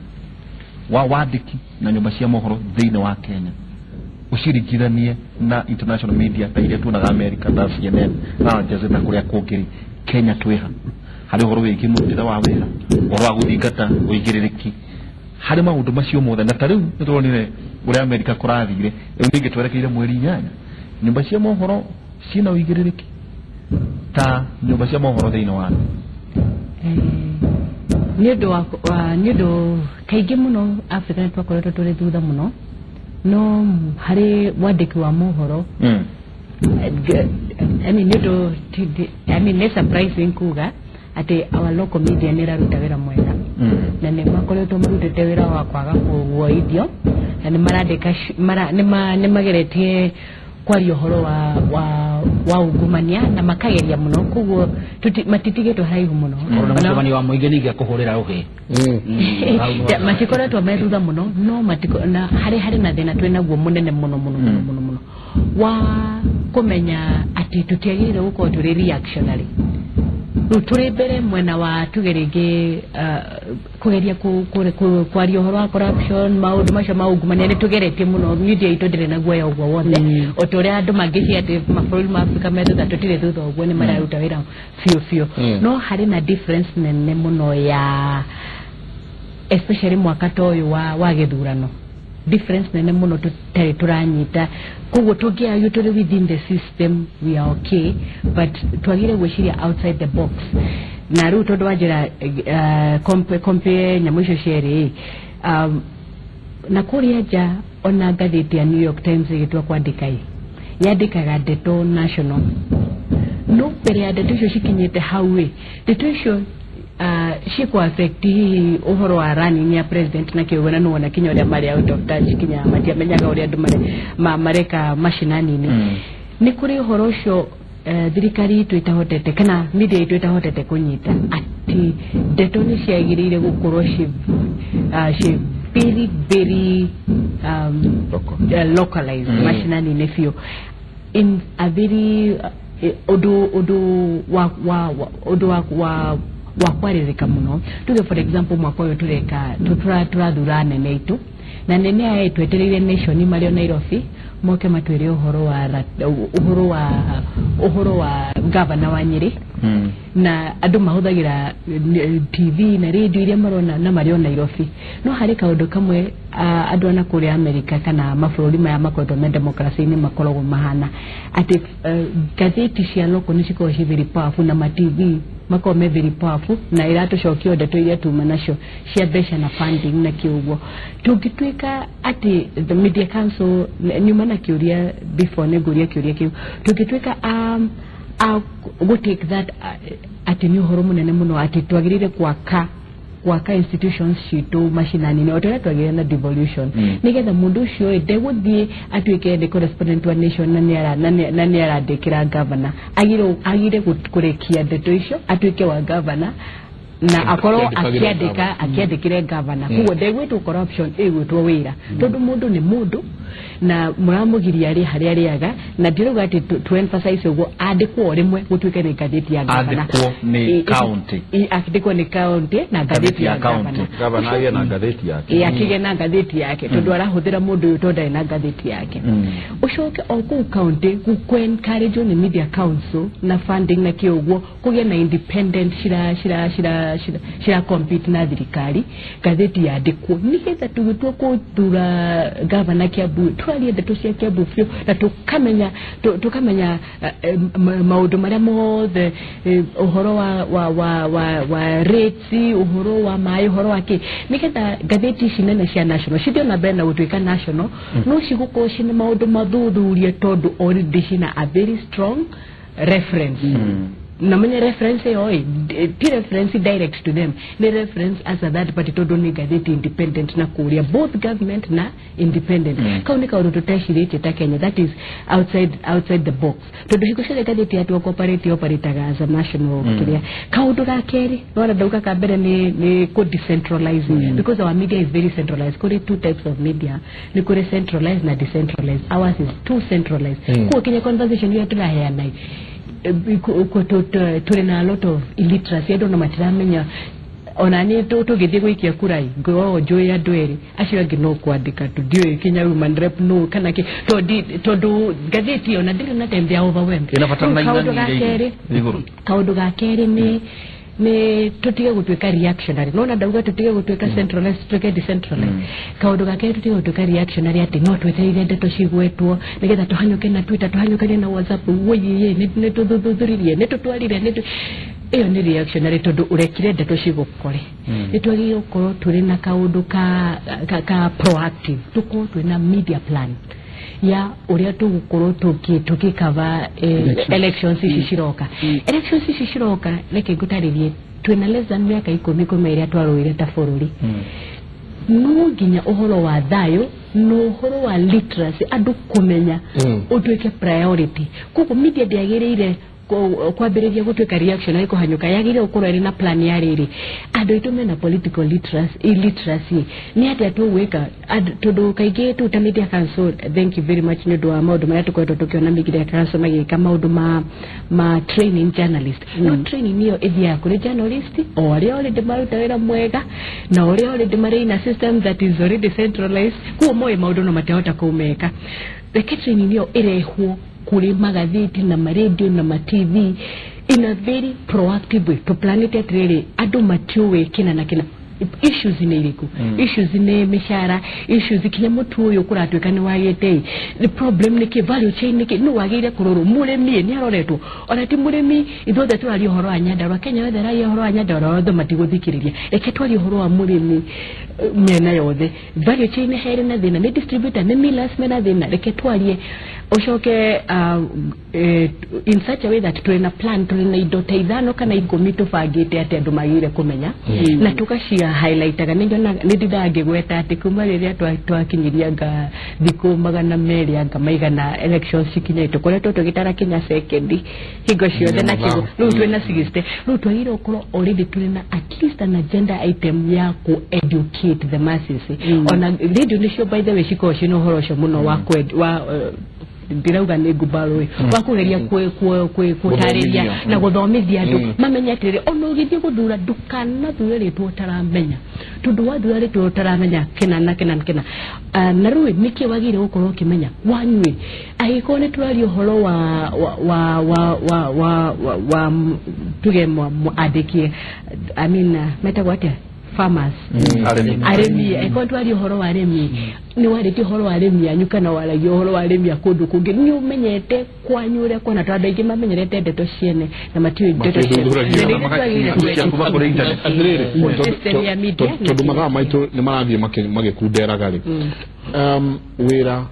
wa wandĩki na nyũmba cia mohoro thĩinĩ wa Kenya, ũciringithanie na international media ta iria tuonaga America na CNN na Al Jazeera na kũrĩa kũngĩ rĩ, Kenya twĩha harĩ ũhoro wĩgiĩ mũrutĩre wa wĩra, ũhoro wa gũthingata ũigĩrĩrĩki harĩ maũndũ macio mothe. Na ta rĩu nĩ tũronire ũrĩa America kũrathire, rĩu ningĩ twerekeire mweri 8, nyũmba cia mohoro ciĩna ũigĩrĩrĩki ta nyũmba cia mohoro thĩinĩ wa thĩ. Nĩ ũndũ kaingĩ mũno Africa nĩ twakoretwo tũrĩ thutha mũno, no harĩ wandĩki wa mohoro, I mean, nĩ surprising kuga atĩ our local media nĩ ĩraruta wĩra mwega. Na nĩ makoretwo marutĩte wĩra wa kwaga kũguoithio na nĩ marandĩka nĩ mageretie kwaria ũhoro wa ungumania na makageria mũno koguo matitigĩtwo haraihu mũno. Ona wa mũingĩ ningĩ kũhũrĩra rũhĩ. Matikoretwo me thutha mũno no matiko na harĩ na thĩna twĩ naguo mũnene mũno mũno mũno mũno wa kũmenya atĩ tũtiagĩrĩire gũkorwo tũrĩ reactionary. Rĩu tũrĩ mbere mwena wa tuge rĩngĩ kũgeria kwaria ũhoro wa corruption maũndũ macio ma ungumania nĩ tũgeretie mũno media itũ ndĩrĩ na guoya ũguo wothe o ta ũrĩa andũ mangĩciria atĩ mabũrũri ma Afrika me thutha tũtirĩ thutha ũguo nĩ mararuta wĩra biũ biũ no harĩ na difference nene mũno ya especially mwaka ta ũyũ wa gĩthurano difference nene mũno tũtarĩ tũranyita koguo tũngĩario tũrĩ within the system we are okay but twagire gwĩciria outside the box na rĩu tondũ wanjĩra compare nyamũ icio cierĩ na kũrĩa nja ona ngathĩti ya New York Times ĩgĩtua kwandĩka ĩ yandĩkaga ndeto national no mbere ya ndeto icio cikinyĩte hau ĩ ndeto icio cikũ affect hihi ũhoro wa running ya president na kĩũgũ na nĩwona kinya ũrĩa marĩ out of touch kinya matiamenyaga ũrĩa andũ mareka macinani-inĩ nĩ kũrĩ ũhoro ũcio thirikari itũ ĩtahotete kana media itũ ĩtahotete kũnyita atĩ ndeto nĩ ciagĩrĩire gũkorwo ci very very localized macinani-inĩ biũ in a very ũndũ wa kwarĩrĩka mũno tuge for example mwaka ũyũ tũreka tũrathura nene itũ na nene aya twetereire nation marĩ o Nairobi moke matwĩre ũhoro wa gavana wa Nyĩrĩ na andũ mahũthagĩra TV na radio iria marona na marĩ o Nairobi no harĩ kaũndũ kamwe andũ ana kũrĩa Amerika kana mabũrũri maya makoretwo me democracy-inĩ makoragwo mahana atĩ ngathĩti cia local nĩ cikoragwo ci very powerful na ma TV makoragwo me very powerful na iratũcokia ndeto iria tuma nacio cia mbeca na funding na kĩũguo tũngĩtuĩka atĩ the media council nyuma na kĩũria before nĩ ngũria kĩũria kĩu tũngĩtuĩka go take that atĩ nĩ ũhoro mũnene mũno atĩ twagĩrĩire gwaka institutions citũ macinani-inĩ o ta ũrĩa twagĩrĩire na devolution nĩgetha mũndũ ũcio ndegũthiĩ atuĩke nĩ correspondent wa nation na nĩ arandĩkĩra governor agire kũrĩkia ndeto icio atuĩke wa governor na akorwo akiandĩkĩre governor koguo ndegwĩtwo corruption ĩgwĩtwo wĩra tondũ mũndũ nĩ mũndũ na mũramũgiria arĩ harĩa arĩaga na ndirauga atĩ to emphasize ũguo andĩkwo o rĩmwe gũtuĩke nĩ ngathĩti ya governor andĩkwo nĩ county andĩkwo nĩ county na ngathĩti ya governor governor agĩe na ngathĩti yake akĩgĩe na ngathĩti yake tondũ arahũthĩra mũndũ ũyũ tondũ ndarĩ na ngathĩti yake ũcoke o kũu county gũkũ encourage nĩ media council na funding na kĩũguo kũgĩe na independent cira compete na thirikari ngathĩti yandĩkwo nĩgetha tũgĩtua kũthura governor Kiambu twarie ndeto cia Kiambu biũ na tũkamenya maũndũ marĩa mothe ũhoro wa rates ũhoro wa maĩ ũhoro wa kĩ nĩgetha ngathĩti ici nene cia national cithiĩ na mbere na gũtuĩka national no cigũkorwo cina maũndũ mathuthurie tondũ already cina a very strong reference na mwenye reference ĩyo ti reference direct to them ni reference as a third party tondũ nĩ ngathĩti independent na kũrĩa both government na independent kau nĩ kaũndũ tũtecirĩtie ta Kenya that is outside the box tondũ hingo ciothe ngathĩti ya cooperate operataga as a national kĩrĩa kaũndũ ga kerĩ nona ndauga ka mbere nĩ kũ decentralize because our media is very centralized kũrĩ two types of media nĩ kũrĩ centralized na decentralized ours is too centralized koguo kinya conversation ĩrĩa tũraheana tũrĩ na a lot of illiteracy andũ na matiramenya ona niĩ tũgĩthiĩ gũikia kura ngoragwo njũĩ andũ erĩ acio angĩ no kwandĩka tu ndiũĩ kinya woman rep no kana kĩ tondũ ngathĩti ĩyo na ndĩrĩ na time they are overwhelmed. Kaũndũ ga kerĩ nĩ tũtige gũtuĩka reactionary nona ndauga tũtige gũtuĩka centralized tũtuĩke decentralized kaũndũ ga kerĩ tũtige gũtuĩka reactionary atĩ no twetereire ndeto cigwetwo nĩgetha tũhanyũke na Twitter tũhanyũkanie na WhatsApp wũiĩ nĩ tũthuthuririe nĩ tũtwarire nĩ ĩyo nĩ reactionary tondũ ũrekire ndeto cigũkore nĩ twagĩrĩirwo gũkorwo tũrĩ na kaũndũ ka proactive tũkorwo twĩ na media plan ya uria tugukorwo tukikava elections ici ciroka elections ici ciroka reke ngutaririe Twĩna less than mĩaka 10 kuma ĩrĩa twarũire ta bũrũri. No nginya ũhoro wa thayũ na ũhoro wa literacy andũ kũmenya ũtuĩke priority. Koguo media ndĩagĩrĩire kwambĩrĩria gũtuĩka reactionary kũhanyũka, yagĩrĩire gũkorwo ĩrĩ na plan ya rĩrĩ andũ aitũ mena political literacy, illiteracy nĩ atĩa tũgwĩka. Tondũ kaingĩ tu ta media council, thank you very much nĩ ũndũ wa maũndũ marĩa tũkoretwo tũkĩona media council magĩka maũndũ ma training journalist. No training ĩyo ĩthiaga kũrĩ journalist o arĩa already maruta wĩra mwega na ũrĩa already marĩ in a system that is already centralized, koguo moĩ maũndũ no matihota kũmeka. Reke training ĩyo ĩrehwo kũrĩ magathĩti na maredio na ma TV in a very proactive way, tũplanĩte atĩrĩrĩ andũ matiũĩ kĩna na kĩna, issues nĩ irĩkũ, issues nĩ mĩcara, issues kinya mũtu ũyũ kũratuĩka nĩ wagĩte, the problem nĩ kĩ, value chain nĩ kĩ, nũ wagĩrĩire kũrorwo, mũrĩmi nĩ aroretwo, ona ti mũrĩmi, ithuothe tũraria ũhoro wa Nyandarua, Kenya yothe ĩraria ũhoro wa Nyandarua, othe matigũthikĩrĩria, reke twarie ũhoro wa mũrĩmi mĩena yothe, value chain herĩ na thĩna, nĩ distributor, nĩ millers mena thĩna, reke twarie ũcoke in such a way that tũrĩ na plan, tũrĩ na indo ta 5 kana 10 tũbangĩte atĩ andũ magĩrĩire kũmenya na tũgacia highlightaga. Nĩ nyonaga nĩ ndindaga ngĩgweta atĩ kuma rĩrĩa twakinyiria nga thikũ 200 anga maigana elections cikinyĩte, tũkoretwo tũgĩtara kinya sekendi hingo ciothe na kĩgo rĩu twĩna 60, rĩu twagĩrĩirwo gũkorwo already tũrĩ na at least an agenda item ya ku educate the masses. Ona radio nĩcio by the way cikoragwo ciĩna ũhoro ũcio mũno wa ndirauga nĩ ngumbarũ wa kũgeria kũtarĩria na gũthomithia andũ mamenye atĩrĩrĩ ona ũgĩthiĩ gũthura ndũkanathure rĩtwa ũtaramenya, tondũ wathura rĩtwa ũtaramenya kĩna na kĩna na kĩna. Na rĩu nĩkĩ wagĩrĩire gũkorwo ũkĩmenya wanyue angĩkorwo nĩ tũraria ũhoro wa tuge andĩki, I mean metagwo atĩa, farmers, arĩmi, angĩkorwo twaria ũhoro wa arĩmi nĩ warĩtie ũhoro wa arĩmi anyu kana waragia ũhoro wa arĩmi a kũndũ kũngĩ, nĩ ũmenyete kwanyu ũrĩa kwana, tondũ andũ aingĩ mamenyerete ndeto ciene na matiũĩ ndeto ciene. Tondũ mathaa maitũ nĩ marathiĩ magĩkunderaga rĩ, wĩra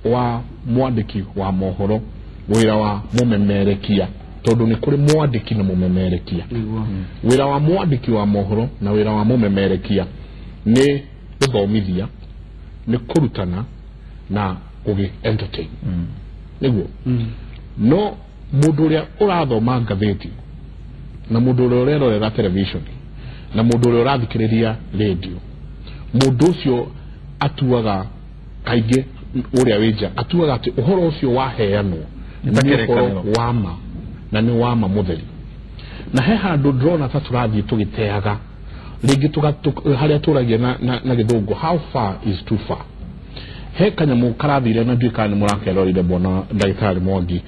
wa mwandĩki wa mohoro, wĩra wa mũmemerekia, tondũ nĩ kũrĩ mwandĩki na mũmemerekia, wĩra wa mwandĩki wa mohoro na wĩra wa mũmemerekia nĩ gũthomithia, nĩ kũrutana na gũgĩ entertain, nĩguo. No mũndũ ũrĩa ũrathoma ngathĩti na mũndũ ũrĩa ũrerorera television na mũndũ ũrĩa ũrathikĩrĩria radio, mũndũ ũcio atuaga kaingĩ ũrĩa wĩ nja atuaga atĩ ũhoro ũcio waheanwo nĩ ũhoro wa ma na nĩ wa ma mũtheri. Na he handũ ndĩrona ta tũrathiĩ tũgĩteaga rĩngĩ harĩa tũragia na gĩthũngũ, how far is too far. He kanyamũ karathire na ndiũĩ kana nĩ mũrakerorire bwana ndagĩtarĩ Mwangi,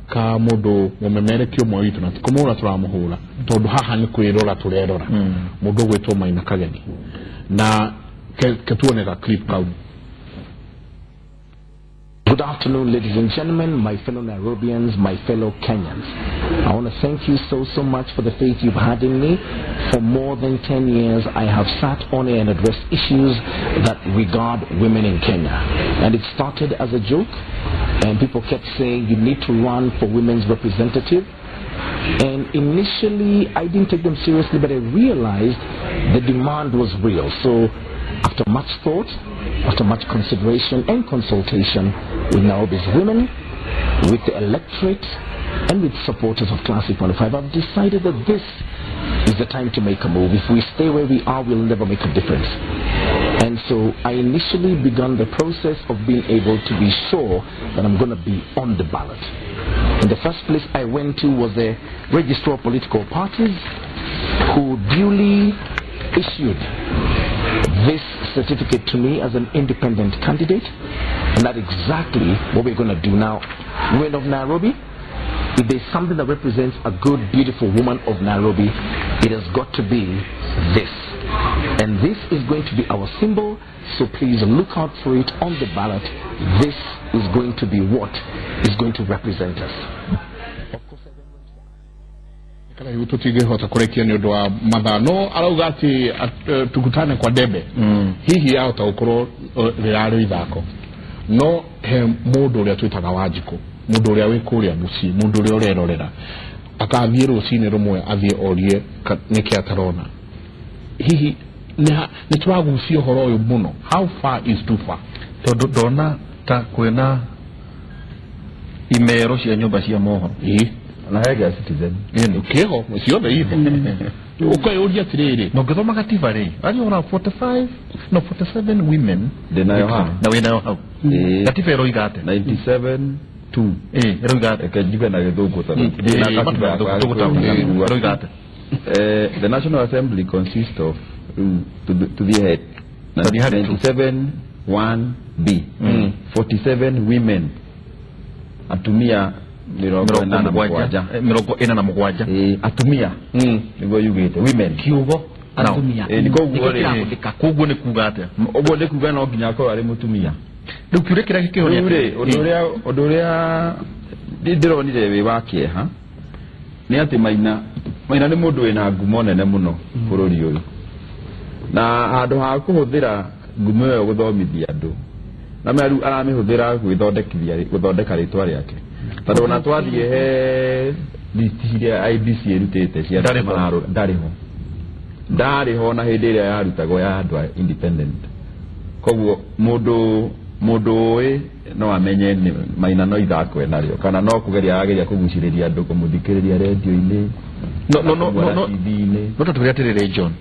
ka mũndũ mũmemerekia ũmwe witũ, na ti kũmũhũra tũramũhũra tondũ haha nĩ kwĩrora tũrerora, mũndũ ũgwĩtwo Maina Kageni, na ketuone ga clip kau. Good afternoon, ladies and gentlemen, my fellow Nairobians, my fellow Kenyans. I want to thank you so much for the faith you've had in me. For more than 10 years, I have sat on air and addressed issues that regard women in Kenya. And it started as a joke, and people kept saying, you need to run for women's representative. And initially, I didn't take them seriously, but I realized the demand was real. So after much thought, after much consideration and consultation with Nairobi's women, with the electorate, and with supporters of Classic 105, I've decided that this is the time to make a move. If we stay where we are, we'll never make a difference. And so I initially began the process of being able to be sure that I'm going to be on the ballot. And the first place I went to was the Registrar of Political Parties, who duly issued this certificate to me as an independent candidate, and that's exactly what we're going to do now. Women of Nairobi, if there's something that represents a good, beautiful woman of Nairobi, it has got to be this. And this is going to be our symbol, so please look out for it on the ballot. This is going to be what is going to represent us. Kana hiu tutingĩhota kũrĩkia nĩ ũndũ wa mathaa, no arauga atĩ tukutane kwa debe, hihi yahota gũkorwo rĩrarĩ ithako, no he mũndũ ũrĩa twĩtaga Wanjikũ, mũndũ ũrĩa wĩ kũrĩa mũciĩ, mũndũ ũrĩa ũrerorera, Akathiĩ rũcinĩ rũmwe athiĩ orie nĩkĩ atarona. Hihi nĩ tũragucia ũhoro ũyũ mũno. How far is too far? Tondũ ndona ta kwĩna imero cia nyũmba cia mohoro. Na hege Citizen. Kĩho ciothe iho. Ũkeyũria atĩrĩrĩ. Na ũngĩthoma gatiba rĩ, ari ora 45 no 47 women ndĩnayo haha. Na wĩnayo hau. Gatiba ĩroiga atĩa? 97.2. Ĩroiga atĩa? Reke njuge na gĩthũngũ tondũ na katiba yakwa ĩroiga atĩa? The National Assembly consists of to the head 97.1B 47 women atumia 47. Atumia niguo yugite women kiugo atumia nikoguo ri koguo ni kuga atia uguo ni kuga no nginya akorwo ari mutumia riu kiuria kiria gikihwo ni ri undu uria ndironire wi wa kieha ni ati Maina ni mundu wina ngumo nene muno bururi uyu na handu ha kuhuthira ngumo iyo guthomithia andu na meru aramihũthĩra gwĩthondekithia gũthondeka rĩtwa rĩake tondũ ona twathiĩ he list iria IBC ĩrutĩte cia ndarĩ ho na hĩndĩ ĩrĩa yarutagwo ya andũ a independent. Koguo mũndũ ũĩ no amenye nĩ Maina no ithako enarĩo kana no kũgeria arageria kũgucĩrĩria andũ kũmũthikĩrĩria redio-inĩ no no no no TV-inĩ. No tũtwĩre atĩrĩrĩ John,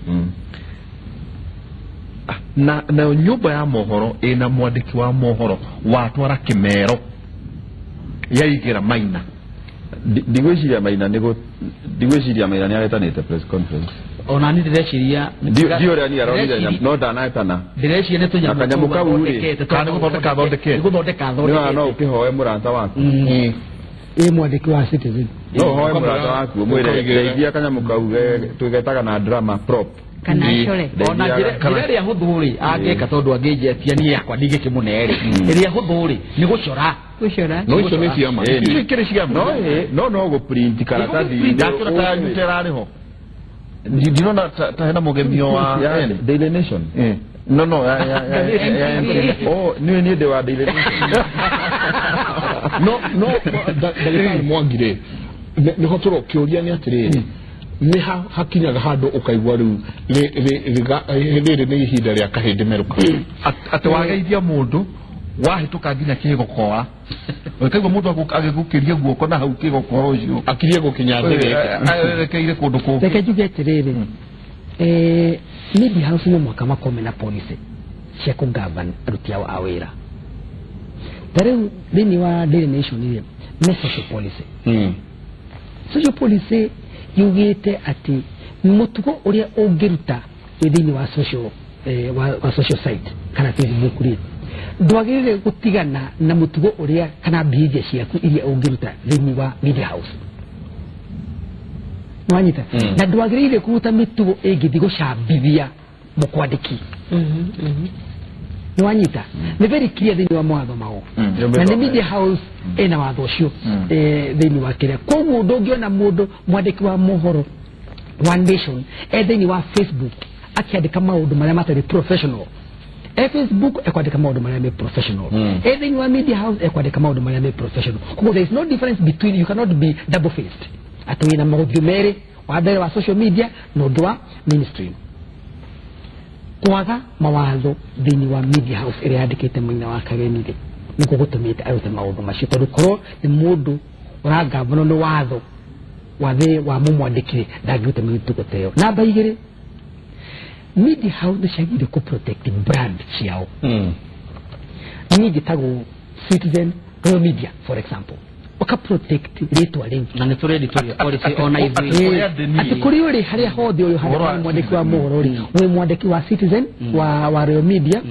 na nayo nyũmba ya mohoro ĩna mwandĩki wa mohoro watwara kĩmero yaigĩra Maina. Ndigwĩciria Maina ndigwĩciria Maina nĩaretanĩte press conference. Ona ni ndĩreciria ndi ũrĩa niĩ aronire no ndanetana ndĩreciria nĩ tũnyamũ kanyamũ kau rĩ kana nĩgũthondeka athondekete nĩgũthondeka athondekete no ũkĩhoe mũrata waku ĩ mwandĩki wa Citizen no ũhoe mũrata waku ũmwĩre ndeithia kanyamũ kau twĩgetaga na drama prop kana core ona njĩra ĩrĩa hũthũ rĩ angĩka tondũ angĩnjetia niĩ yakwa ndingĩkĩmũne rĩ ĩrĩa hũthũ rĩ nĩ gũcora gũcora no icio nĩ ciama icio ikĩrĩ ciama no no gũprint karatathi ndakĩona ta nyute ĩrarĩ ho ndinona ta hena mũgemio wa Daily Nation no no ya oh niĩ niĩ ndĩ wa Daily Nation no no ndagĩtarĩ Mwangi rĩ nĩho tũrokĩũria nĩ atĩrĩrĩ nĩ hakinyaga handũ ũkaigua rĩu rĩrĩ nĩ ihinda rĩa kahĩndĩ merũka atĩ wageithia mũndũ wahĩtũka nginya kĩgokora ũkaigua mũndũ agĩgũkĩria guoko na hau kĩgokora ũcio akirie gũkinya erekeire kũndũ kũngĩ. Reke njuge atĩrĩrĩ media house no mũhaka makorwo mena policy cia kũgovern aruti ao a wĩra. Ta rĩu thĩinĩ wa Daily Nation rĩ me social policy. Social policy yugĩte atĩ mũtugo ũrĩa ũngĩruta wĩ thĩinĩ wa social wa social site kana Facebook rĩ ndwagĩrĩire gũtigana na mũtugo ũrĩa kana behavior ciaku iria ũngĩruta thĩinĩ wa media house. Nĩwanyita? Na ndwagĩrĩire kũruta mĩtugo ĩngĩthiĩ gũcambithia mũkwandĩki. Nĩwanyita? Nĩ very clear thĩinĩ wa mawatho mao na nĩ media house ĩna watho ũcio thĩinĩ wa kĩrĩa. Koguo ndũngĩona mũndũ mwandĩki wa mohoro wa Nation e thĩinĩ wa Facebook akĩandĩka maũndũ marĩa matarĩ professional. E Facebook ekwandĩka maũndũ marĩa me professional. E thĩinĩ wa media house ekwandĩka maũndũ marĩa me professional. Koguo there is no difference between, you cannot be double faced. Atĩ wĩna maũndũ merĩ, wa mbere wa social media na ũngĩ wa mainstream. Kwaga mawatho thĩinĩ wa media house ĩrĩa yandĩkĩte Maina wa Kageni rĩ nĩkuo gũtũmĩte arute maũndũ macio tondũ korwo nĩ mũndũ ũrangambano nĩ watho wa thĩ wa mũmwandĩki ndangĩruta mĩtugo ta ĩyo. Namba igĩrĩ, media house nĩ ciagĩrĩire kũ protect brand ciao. Niĩ njĩtagwo Citizen Royal Media for example, ũka protect rĩtwa rĩu na nĩ tũrĩ editorial policy ona ithuĩ atĩ kũrĩ ũrĩ harĩa hothe ũrĩ harĩa mwandĩki wa mohoro rĩ wĩ mwandĩki wa Citizen wa Royal Media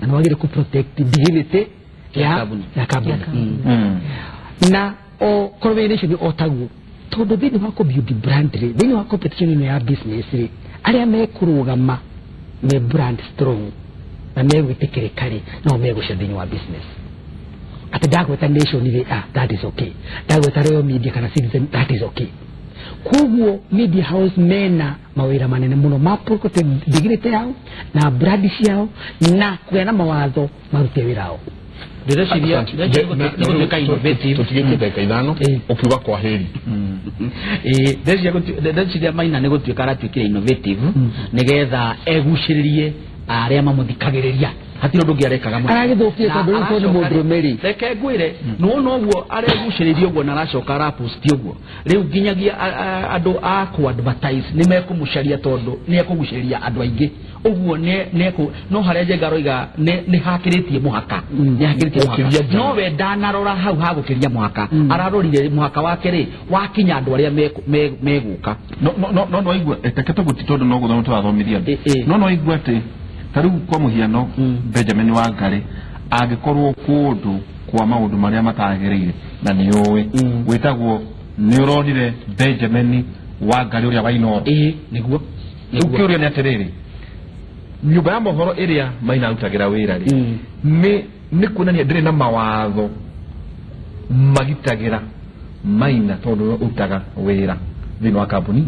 na nĩwagĩrĩire kũ protect dignity ya kambuni na o korwo wĩ Nation o taguo tondũ thĩinĩ wa kũ build brand rĩ thĩinĩ wa competition ĩno ya business rĩ arĩa mekũrũgama me brand strong na megwĩtĩkĩrĩka rĩ no megũcia thĩinĩ wa business. Atĩ ndagwĩta Nation rĩ that is okay, ndagwĩta Royal Media kana Citizen that is okay. Koguo media house mena mawĩra manene mũno ma protect dignity yao na brand ciao na kũgĩa na mawatho marute wĩra wao. Ndĩreciria nĩgũtuĩka innovative. Tũtigĩtie ndagĩka 5 ũkiuga kwa heri. Ndĩreciria Maina nĩ gũtuĩka aratuĩkire innovative nĩgetha egucĩrĩrie arĩa mamũthikagĩrĩria. Hatirĩ ũndũ ũngĩ arekaga mũno. Aragĩthũkie tondũ rĩu tondũ nĩ mũndũrũme-rĩ. Reke ngwĩre, nĩwona ũguo aregucĩrĩria ũguo na aracoka araposti ũguo, rĩu nginyagia andũ a kũ advertise nĩ mekũmũcaria tondũ nĩ ekũgucĩrĩria andũ aingĩ. Ũguo nĩ no harĩa Njenga aroiga nĩ hakĩrĩtie mũhaka, nĩ hakĩrĩtie mũhaka, no we ndanarora hau ha gũkĩria mũhaka, ararorire mũhaka wake rĩ wakinya andũ arĩa megũka. No no igua reke tũgũti tondũ no gũthoma tũrathomithia andũ. No no igua atĩ ta rĩu kwa mũhiano Benjamin Wangari angĩkorwo kũndũ kwa maũndũ marĩa matagĩrĩire na nĩ ũĩ wĩtagwo nĩ ũronire Benjamin Wangari ũrĩa wa Inooro. Nĩguo. Rĩu kĩũria nĩ atĩrĩrĩ, nyũmba ya mohoro ĩrĩa Maina arutagĩra wĩra rĩ, nĩ kuonania ndĩrĩ na mawatho magitagĩra Maina tondũ ũrutaga wĩra thĩinĩ wa kambuni,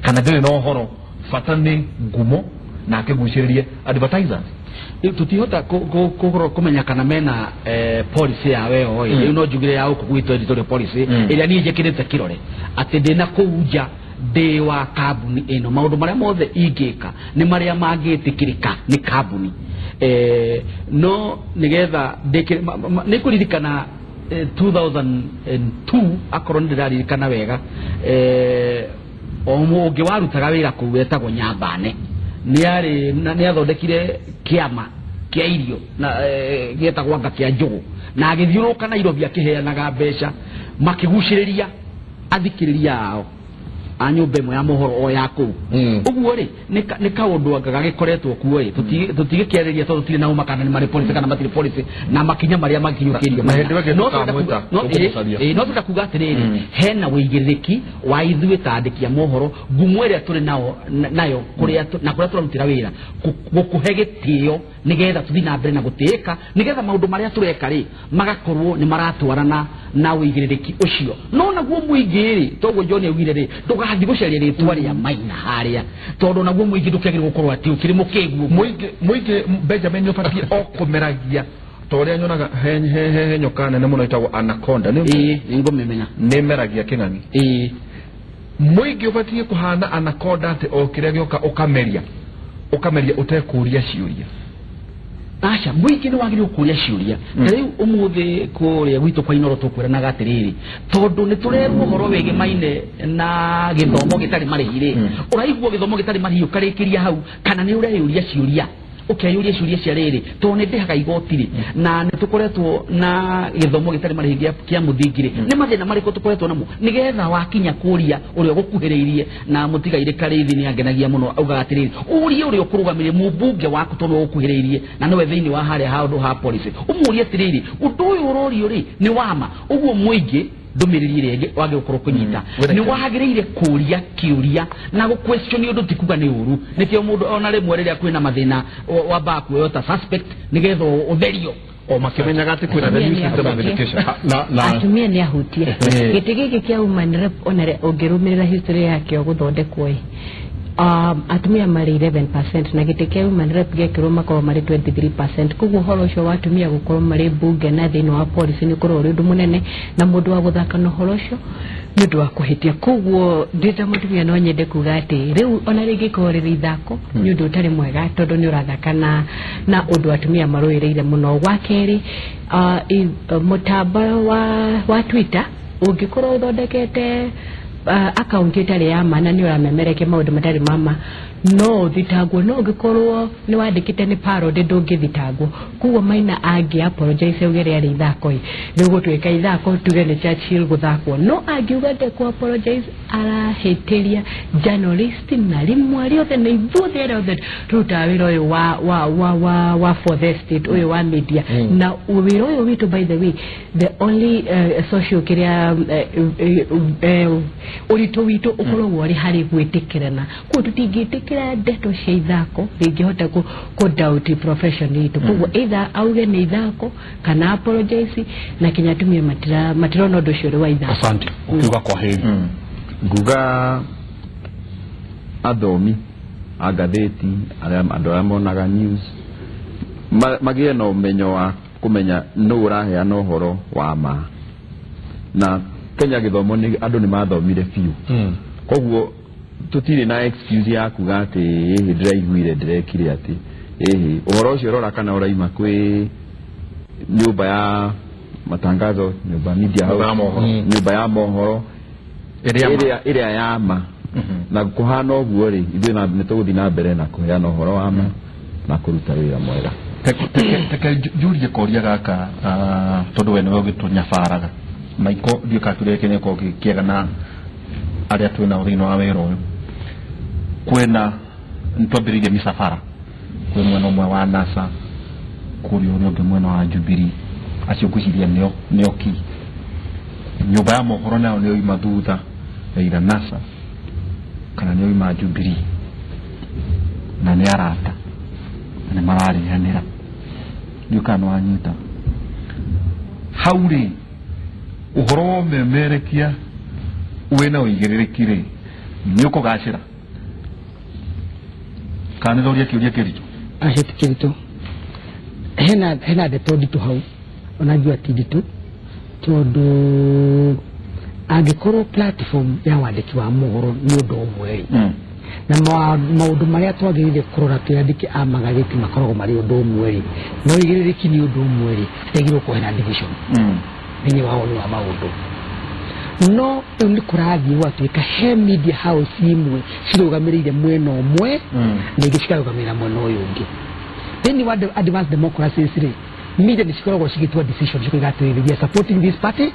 kana ndĩrĩ na ũhoro bata nĩ ngumo na akĩgucĩrĩrie advertisers. Tutihota kũmenya kana mena policy ya weo ĩ. Rĩu no njugire ya gũkũ gwitũ editorial policy ĩrĩa niĩ njĩkĩrĩte kĩrore atĩ ndĩna kũu nja ndĩ wa kambuni ĩno, maũndũ marĩa mothe ingĩka nĩ marĩa mangĩtĩkĩrĩka nĩ kambuni. No nĩgetha nĩ kũririkana 2002 akorwo nĩ ndĩraririkana wega, o ũngĩ warutaga wĩra kũu wetagwo Nyambane nĩ athondekire kĩama kĩa irio na gĩetagwo anga kĩa njũgũ, na agĩthiũrũrũka Nairobi akĩheanaga mbeca makĩgucĩrĩria athikĩrĩria ao a nyũmba ĩmwe ya mohoro o ya kũu. Ũguo rĩ nĩ kaũndũ anga gagĩkoretwo kuo ĩ, tũtigĩkĩarĩria tondũ tũtirĩ na ũma kana nĩ marĩ policy kana matirĩ policy na makinya marĩa makinyũkĩrio. No tũrenda kuga atĩrĩrĩ, hena ũigĩrĩrĩki wa ithuĩ ta andĩki a mohoro, ngumo ĩrĩa tũrĩ nayo na kũrĩa tũrarutĩra wĩra gũkũhe gĩtĩo nĩgetha tũthiĩ na mbere na gũtĩĩka, nĩgetha maũndũ marĩa tũreka rĩ magakorwo nĩ maratwarana na ũigĩrĩrĩki ũcio. No naguo mũingĩ rĩ, toguo John augire rĩ, ndũgathiĩ gũcaria rĩtwa rĩa Maina harĩa tondũ naguo mũingĩ ndũkĩagĩrĩirwo gũkorwo atĩ ũkĩrĩ mũkĩgu. Mũingĩ Benjamin nĩũbatiĩ o kũmeragia ta ũrĩa nyonaga he nyoka nene mũno ĩtagwo anaconda. Nĩ ngũmĩmenya. Nĩ ĩmeragia kĩng'ang'i. Mũingĩ ũbatiĩ kũhana anaconda atĩ o kĩrĩa gĩoka ũkameria ũtekũria ciũria. Aca, mũingĩ nĩ wagĩrĩirwo kũria ciũria. Ta rĩu ũmũthĩ kũrĩa gwitũ kwa Inooro tũkwĩranaga atĩrĩrĩ, tondũ nĩ tũrerwo ũhoro wĩgĩmaine na gĩthomo gĩtarĩ marĩhi rĩ, ũraigua gĩthomo gĩtarĩ marĩhi ũkarĩkĩria hau, kana nĩ ũreyũria ciũria, ũkeyũria ciũria cia rĩrĩ, tondũ nĩ ndĩhaga igoti rĩ, na nĩ tũkoretwo na gĩthomo gĩtarĩ marĩhi kĩa mũthingi rĩ, nĩ mathĩna marĩkũ tũkoretwo namo, nĩgetha wakinya kũria ũrĩa ũgũkuhĩrĩirie. Na mũtigairĩ Karĩithi nĩ angenagia mũno, augaga atĩrĩrĩ, ũrie ũrĩa ũkũrũgamĩrĩire mũmbunge waku tondũ ũgũkuhĩrĩirie na nĩwe thĩinĩ wa harĩa handũ ha policy, ũmũrie atĩrĩrĩ, ũndũ ũyũ ũrorio rĩ nĩ wama. Ũguo mũingĩ ndũmĩrĩri ĩrĩa ĩngĩ wagĩrĩirwo gũkorwo kũnyita nĩ wagĩrĩire kũria kĩũria na gũ question ũndũ ti kuga nĩ ũru. Nĩkĩo mũndũ ona rĩmwe rĩrĩa kwĩna mathĩna wambaga kuoywo ta suspect nĩgetha ũtherio o makĩmenyaga atĩ kwĩna the new system of education. Atumia nĩ ahutie gĩtĩ gĩkĩ kĩa woman rep, ona ũngĩrũmĩrĩra history yakĩo gũthondekwo ĩ, atumia marĩ 11% na gĩtĩ kĩa woman rep gĩekĩrwo makorwo marĩ 23%. Koguo ũhoro ũcio wa atumia gũkorwo marĩ mbunge na thĩinĩ wa policy nĩ ũkorwo ũrĩ ũndũ mũnene, na mũndũ wa gũthaka na ũhoro ũcio nĩ ũndũ wa kũhĩtia. Koguo ndĩ ta mũtumia no nyende kuga atĩ rĩu ona rĩngĩkorwo rĩrĩ ithako nĩ ũndũ ũtarĩ mwega, tondũ nĩ ũrathaka na ũndũ atumia marũĩrĩire mũno. Wa kerĩ, mũtambo wa Twitter ũngĩkorwo ũthondekete account ĩtarĩ ya ma na nĩ ũramemerekia maũndũ matarĩ ma ma, no ũthitangwo. No ũngĩkorwo nĩ wandĩkĩte nĩ parody ndũngĩthitangwo. Koguo Maina angĩ apologize auge rĩarĩ ithako ĩ, rĩgũtuĩka ithako tuge nĩ Churchill gũthakwo. No angiuga ndekũ apologize arahĩtĩria journalist na rĩmwe rĩothe na ithuothe arĩa othe tũrutaga wĩra ũyũ wa for the state ũyũ wa media. Na wĩra ũyũ witũ, by the way, the only social kĩrĩa ũritũ witũ ũkoragwo ũrĩ harĩ gwĩtĩkĩrana. Koguo tũtingĩtĩkĩra ndeto cia ithako rĩngĩhota kũ doubt profession itũ. Koguo either auge nĩ ithako kana apologize, na kinya atumia matirona ũndũ ũcio ũrĩ wa ithako. Asante. Ukiuga kwa heri. Nguga athomi a ngathĩti, andũ arĩa monaga news magĩe na ũmenyo wa kũmenya nũ ũraheana ũhoro wa ma. Na Kenya gĩthomo nĩ andũ nĩ mathomire biũ. Koguo tũtirĩ na excuse ya kuga atĩ ĩhĩ ndĩraiguire ndĩrekire atĩ ĩhĩ ũhoro ũcio ũrora kana ũraima kwĩ nyũmba ya matangazo, nyũmba media house, nyũmba ya mohoro ĩrĩa ya ma. Na kũhana ũguo rĩ, ithuĩ nĩ tũgũthiĩ na mbere na kũheana ũhoro wa ma na kũruta wĩra mwega. Teke njurie koria gaka tondũ we nĩwe ũgĩtũnyabaraga maiko ndiũ kana kĩũria gĩkĩ nĩgĩkorwo gĩ kĩega na arĩa twĩ nao thĩinĩ wa wĩra ũyũ. Kwĩna nĩtwambĩrĩirie mĩcabara kwĩ mwena ũmwe wa NASA, kũrĩ ũrĩa ũngĩ mwena wa Jubilee, acio ngwĩciria nĩo ki. Nyũmba ya mohoro nayo nĩyo ima thutha either NASA kana nĩyo ima Jubilee, na nĩ arata na nĩ mararĩanĩra. Ndiũ kana nĩwanyita hau rĩ, ũhoro wa ũmemerekia wĩna ũigĩrĩrĩki rĩ, nĩ ũkũgacĩra kana nĩ ndoria kĩũria kĩritũ? Acio ti kĩritũ. Hena ndeto nditũ hau, ona ngiuga ti nditũ tondũ angĩkorwo platform ya wandĩki wa mohoro nĩ ũndũ ũmwe rĩ, na maũndũ marĩa twagĩrĩire kũrora twĩ andĩki a magathĩti makoragwo marĩ ũndũ ũmwe rĩ, na ũigĩrĩrĩki nĩ ũndũ ũmwe rĩ, hatiagĩrĩirwo gũkorwo hena division thĩinĩ wa woni wa maũndũ. No rĩu nĩ kũrathiĩ gwatuĩka he media house imwe cirũgamĩrĩire mwena ũmwe na ingĩ cikarũgamĩrĩra mwena ũyũ ũngĩ. Thĩinĩ wa advanced democracies rĩ, media nĩ cikoragwo cigĩtua decision cikoiga atĩrĩrĩ, we are supporting this party,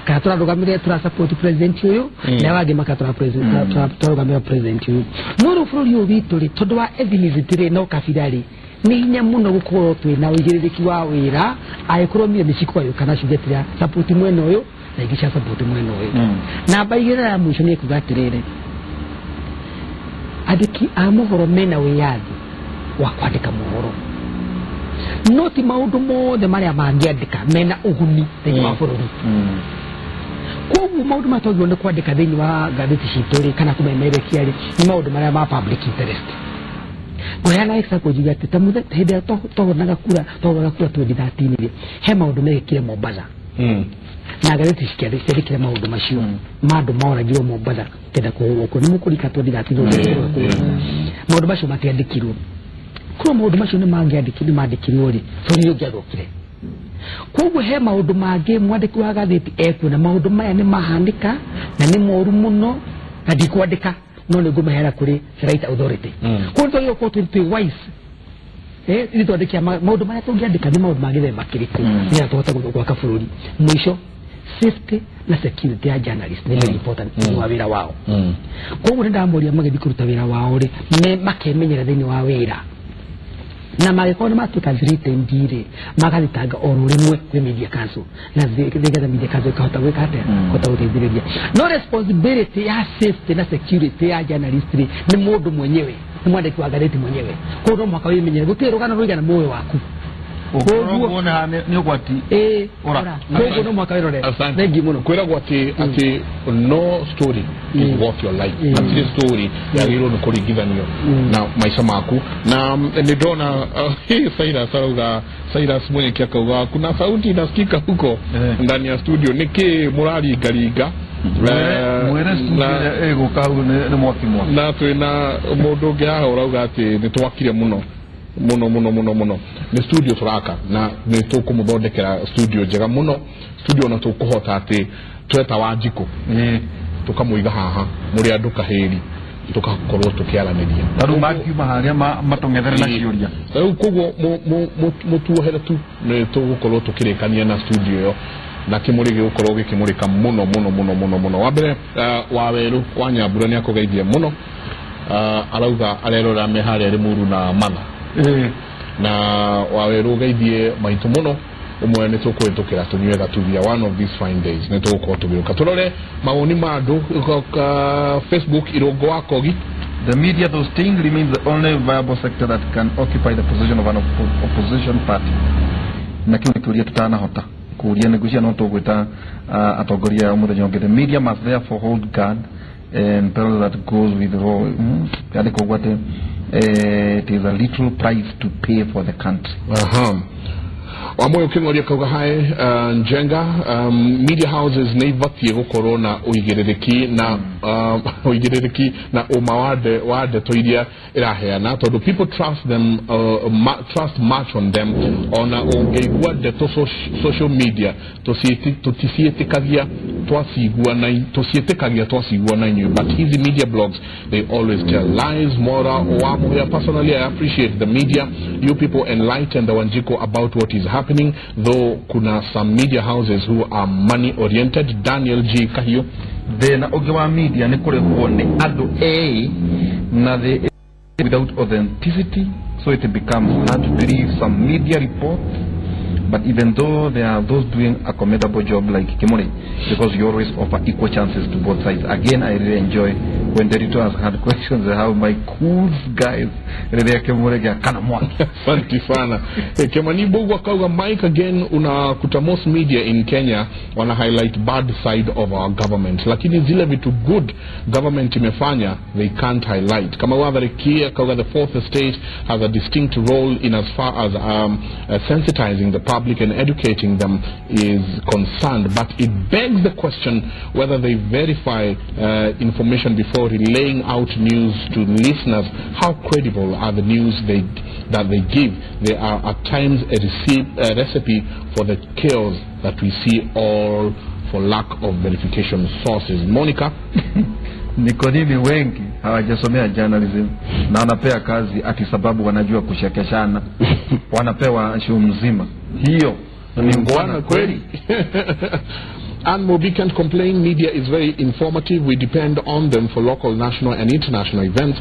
kana tũrarũgamĩrĩra tũra support president ũyũ, na arĩa angĩ maka tũrarũgamĩrĩra president ũyũ. No rĩu bũrũri ũyũ witũ rĩ, tondũ wa ethnicity rĩ na ũkabira rĩ, nĩ hinya mũno gũkorwo twĩna ũigĩrĩrĩki wa wĩra angĩkorwo media nĩ cikũgayũkana ciuge atĩrĩa support mwena ũyũ na ingĩ cia support mwena ũyũ. Namba igĩrĩ ya mũico nĩ ĩkuga atĩrĩrĩ, andĩki a mohoro mena wĩyathi wa kwandĩka mohoro, no ti maũndũ mothe marĩa mangĩandĩka mena ũguni thĩinĩ wa bũrũri. Koguo maũndũ marĩa twagĩrĩirwo nĩ kwandĩka thĩinĩ wa ngathĩti citũ rĩ, kana kũmemerekia rĩ, nĩ maũndũ marĩa ma public interest. Ngũheana example njuge atĩ ta hĩndĩ ĩrĩa twahũranaga kura, twahũraga kura 2013 rĩ, he maũndũ mekĩkire Mombatha na ngathĩti ciandĩkire maũndũ macio ma andũ moragirwo Mombatha kenda kũhũrwo kura. Nĩ mũkũrika 2013 maũndũ macio matiandĩkirwo. Korwo maũndũ macio nĩ mangĩandĩkirwo nĩ mandĩkirwo rĩ, bũrũri ũngĩathũkire. Koguo he maũndũ mangĩ mwandĩki wa gathĩti ekuona maũndũ maya nĩ mahanĩka na nĩ moru mũno na ndikwandĩka, no nĩ ngũmaheana kũrĩ right authority. Koguo twagĩrĩirwo gũkorwo twĩ wise, ithuĩ twandĩke maũndũ marĩa tũngĩandĩka nĩ maũndũ ma gĩthemba kĩrĩkũ nĩgetha tũhote gwaka bũrũri. Mũico, safety na security ya journalist nĩ very important thĩinĩ wa wĩra wao. Koguo nĩ ndamoria magĩthiĩ kũruta wĩra wao rĩ, makemenyera thĩinĩ wa wĩra, na mangĩkorwo nĩ matuĩka threatened rĩ, magathitanga oro rĩmwe kwĩ media council, na nĩgetha media council ĩkahota gwĩka atĩa, kũhota gũteithĩrĩria. No responsibility ya safety na security ya journalist rĩ, nĩ mũndũ mwenyewe, nĩ mwandĩki wa ngathĩti mwenyewe. Koguo no mũhaka wĩmenyere, gũtirĩ rũgano rũigana muoyo waku. Ũkorwo kuona nĩ ũgwati. Koguo no mũhaka wĩrore. Thengiũ mũno. Kwĩragwo atĩ no story is worth your life. Hatirĩ story yagĩrĩirwo nĩ kũringithanio na maica maku. Na nĩ ndona Cyrus arauga, Cyrus Mũnyeki akauga kuna sauti inasikika huko ndani ya studio, nĩkĩ mũraringaringa? Mwĩre studio ĩgũka hau nĩ mwaki mwaki. Na twĩna mũndũ ũngĩ haha ũrauga atĩ nĩ twakire mũno mũno mũno mũno mũno, nĩ studio tũraka na nĩ tũkũmũthondekera studio njega mũno, studio na tũkũhota atĩ tweta Wanjikũ tũkamũiga haha mũrĩ andũ kahĩri, tũgakorwo tũkĩaranĩria. Ta rĩu mangiuma harĩa matũng'ethere na ciũria. Rĩu koguo mũtuohere tu nĩ tũgũkorwo tũkĩrĩkania na studio ĩyo, na kĩmũrĩ gĩgũkorwo gĩkĩmũrĩka mũno mũno mũno mũno mũno. Wa mbere, Wawerũ wa Nyambura nĩ akũgeithia mũno, arauga arerora me harĩa Rĩmuru na Matha. Na Wawerũ ũgeithie maitũ mũno, ũmwe nĩ tũkũhĩtũkĩra tũnyue gatuthia one of these fine days, nĩ tũgũkorwo tũgĩũka tũrore mawoni ma andũ Facebook. Irũngũ wa Kogi: The media, though staying, remains the only viable sector that can occupy the position of an opposition party. Na kĩu nĩ kĩũria tũtanahota kũũria, nĩ ngwĩciria no tũgwĩta atongoria a mũthenya ũngĩ. The media must therefore hold guard and peril that goes with the role. Yandĩkwo ũguo atĩ it is a little price to pay for the country. Aha. Wamoyo King'ori akauga hi Njenga, media houses nĩ ibatiĩ gũkorwo na ũigĩrĩrĩki na ũigĩrĩrĩki na ũma wa ndeto iria ĩraheana, tondũ people trust them, trust much on them. Ona ũngĩigua ndeto social media tũticiĩtĩkagia twacigua na inyuĩ, but hizi media blogs, they always tell lies. Mora Wamuhia, personally I appreciate the media. You people enlighten the Wanjiko about what is happening, though kuna some media houses who are money oriented. Daniel G Kahio, thĩna ũngĩ wa media nĩ kũrĩhwo nĩ andũ A na the without authenticity, so it becomes hard to believe some media reports. But even though there are those doing a commendable job like Kimori, because you always offer equal chances to both sides. Again, I really enjoy when the editor has had questions how my cool guys really Kimori kana mwaki. Asante sana. Kimani Mbugua kauga Mike, again unakuta most media in Kenya wana highlight bad side of our government, lakini zile vitu good government imefanya they can't highlight. Kama Wadharikia kauga the fourth estate has a distinct role in as far as sensitizing the public and educating them is concerned, but it begs the question whether they verify information before relaying out news to listeners. How credible are the news that they give? They are at times a recipe for the chaos that we see, all for lack of verification sources. Monica. Ni kwa nini wengi hawajasomea journalism na wanapea kazi ati sababu wanajua kushekeshana? Wanapewa show mzima. Hiyo ni ngwana kweli. And Mobi can't complain. Media is very informative. We depend on them for local, national, and international events.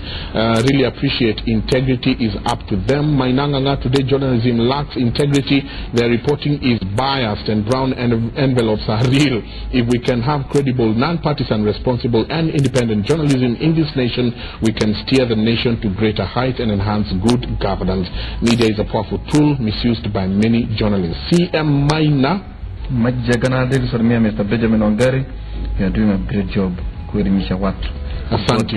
Really appreciate integrity is up to them. Mainanganga, today journalism lacks integrity. Their reporting is biased and brown envelopes are real. If we can have credible, non-partisan, responsible, and independent journalism in this nation, we can steer the nation to greater heights and enhance good governance. Media is a powerful tool misused by many journalists. CM Maina. Majagana Davis Salimia Mr. Benjamin Ongari, you are doing a great job kuelimisha watu. Asante.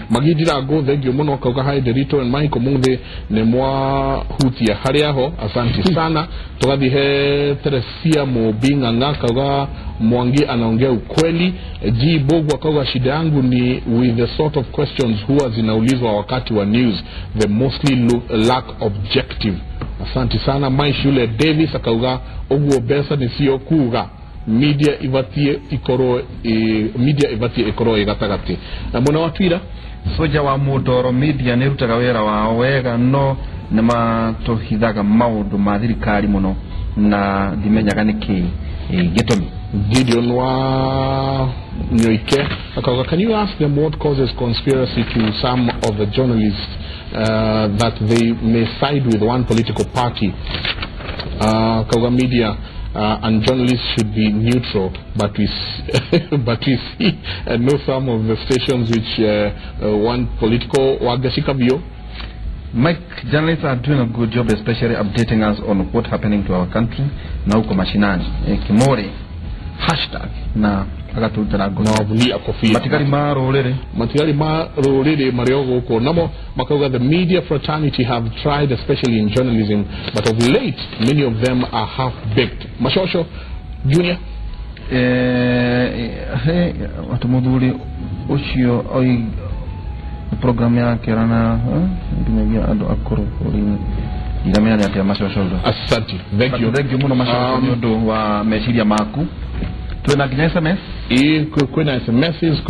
Magidira go thank you muno kauga hi Derito and Michael Munde ne mwa hutia haria ho. Asante sana. Tugathi he Teresia Mobinga ngaka Mwangi anaongea ukweli. G Bogwa kauga shida yangu ni with the sort of questions huwa zinaulizwa wakati wa news, they mostly lack objective. Asante sana. Mai Shule Davis akauga oguo besa ni sio kuga media ibatie ikoro media ibatie ikoro igatagati na mwana wa Twitter soja wa Mudoro media ni rutaga wira wao wega no ni matuhithaga maundu ma thirikari muno na ndimenyaga niki gitumi. Gideon wa Nyoike akauga, can you ask them what causes conspiracy to some of the journalists that they may side with one political party? Kauga media and journalists should be neutral, but we but we see and know some of the stations which one political wagashika vio. Mike, journalists are doing a good job, especially updating us on what's happening to our country na huko mashinani. Kimori hashtag na agatutara na wavulia kofia matigari ma ruriri mariogo huko namo makauga the media fraternity have tried, especially in journalism, but of late many of them are half baked. Mashosho Junior watu muthuri ucio oi program yake rana nginyagia andu akuru bũrũri-inĩ ndiramenya nĩ atia Mashosho. Asante, thank you, thank you muno Mashosho nĩ ũndũ wa meciria maku. Twina nginya SMS kwina SMSs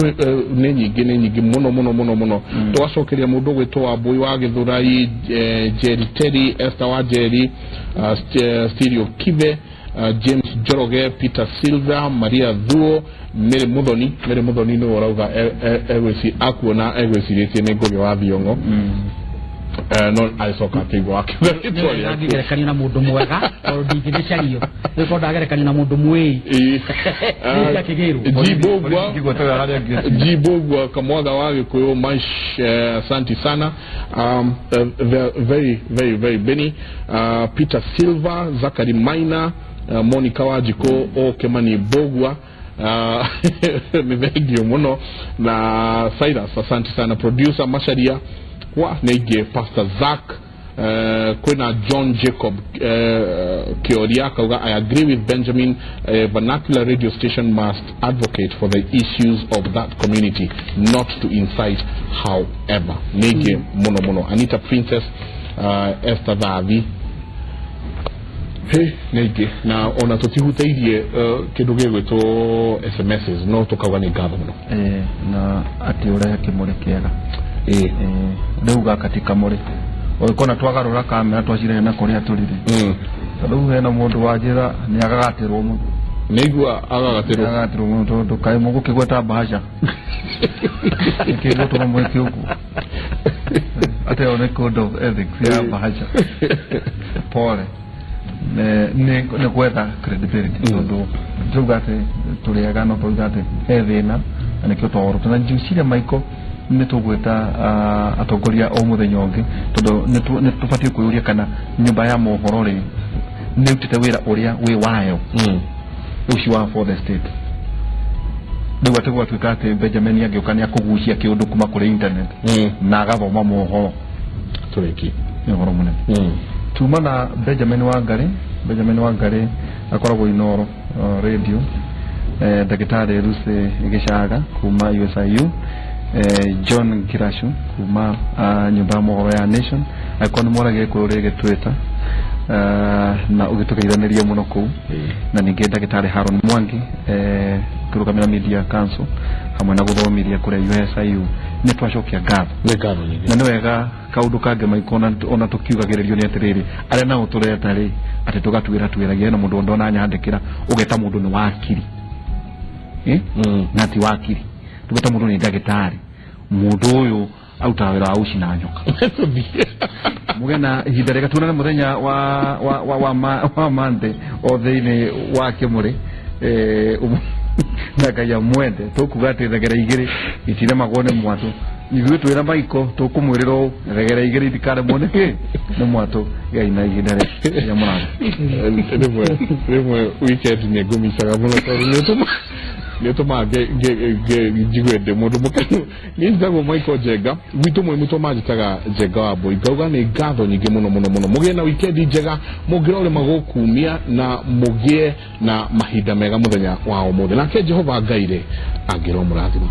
nĩ nyingĩ muno muno muno muno. Twacokeria mundu gwitwo wa Mbui wa Githurai, Jerry Terry, Esther wa Jerry, Stereo Kibe, James Njoroge, Peter Silva, Maria Thuo, Mary Muthoni. Mary Muthoni nĩ ũrauga egwĩci akuona egwĩcirĩtie nĩ Ngugi wa Thiong'o. No agĩcoka akĩigua akiuga ngigerekania na mũndũ mwega tondũ ndingĩgĩcario nĩkorwo ndagerekania na mũndũ mwĩi Jibogwa Kamwaga wa Gĩkũyũ Maish, asante sana. Very very very Benny, Peter Silva, Zachary Maina, Monica Wajiko, o Kemani Bogwa, nĩ thengio mũno na Cyrus, asante sana. Producer Masharia wa Neige, Pastor Zach, Kwina John Jacob Kioria akauga I agree with Benjamin, vernacular radio station must advocate for the issues of that community, not to incite however. Nĩngĩ mũno mũno Anita Princess, Esther Thathi he nĩngĩ na ona tũtihutĩirie kĩndũ gĩgwĩtwo SMSs no tũkauga nĩ ngatho mũno. Na atĩ ũrehe kĩmũrĩ kĩega rĩu gaka ti kamũrĩ ũgĩkona twagarũra kamera twacirene na kũrĩa tũrĩ tondũ hena mũndũ wanjĩra nĩ agagatĩrwo mũno nĩigua agagatĩrwo mũno tondũ kaĩ mũgũkĩgweta bahasha nĩkĩgũtũma mwĩke ũguo atĩ ĩyo nĩ code of ethics ya bahasha pole nĩ gwetha credibility tondũ tũrauga atĩ tũrĩ ega no tũrauga atĩ he thĩna na nĩkĩo twaorota na ngwĩciria Michael nĩ tũgwĩta atongoria o mũthenya ũngĩ tondũ nĩ tũbatiĩ kwĩyũria kana nyũmba ya mohoro rĩ nĩ ĩrutĩte wĩra ũrĩa wĩ wayo ũcio wa for the state rĩu atĩ gwatuĩka atĩ Benjamin angĩũka nĩ akũgucia kĩũndũ kuma kũrĩ internet na agathoma mohoro tũrĩki nĩ ũhoro mũnene. Tuma na Benjamin Wangari akoragwo Inoro radio, ndagĩtarĩ Lucy Gĩcaga kuma USIU, John Kirashu kuma nyũmba ya mohoro ya Nation angĩkorwo nĩ mworagia Gĩkũyũ rĩngĩ Twitter na ũgĩtũgeithanĩria mũno kũu, na ningĩ ndagĩtarĩ Haron Mwangi kĩrũgamĩra Media Council hamwe na gũthomithia kũrĩa USIU nĩ twacokia ngatho na nĩ wega kaũndũ kangĩ Maiko ona tũkiugagĩrĩrio nĩ atĩrĩrĩ arĩa nao tũreta rĩ atĩ tũgatuĩra tuĩragia na mũndũ ndona nyandĩkĩra ũgeta mũndũ nĩ wakiri na ti wakiri tũgeta mũndũ nĩ ndagĩtarĩ mũndũ ũyũ arutaga wĩra wa uci na nyoka mũgĩe na ihinda rĩega tuonane mũthenya wa Monday o thĩinĩ wa kĩmũrĩ na Ngai amwende tũkuga atĩ thegere igĩrĩ itiremagwo nĩ mwatũ ithuĩ twĩra Maiko tũkũmwĩrĩra ũũ thegere igĩrĩ itikaremwo nĩ kĩ nĩ mwatũ gĩai na ihinda rĩa mũrango. Rĩmwe weekend nĩ ngũmicaga mũno tondũ nĩ ũtũmaga njigue ndĩ mũndũ mũkenu. Niĩ njĩtagwo Michael Njenga gwitũ mwĩ manjĩtaga Njenga wa Mbũi ngauga nĩ ngatho nyingĩ mũno mũno mũno mũgĩe na weekend njega mũngĩrore magũkumia na mũgĩe na mahinda mega mũthenya wa ũmũthĩ nake Jehova Ngai rĩ angĩromũrathima.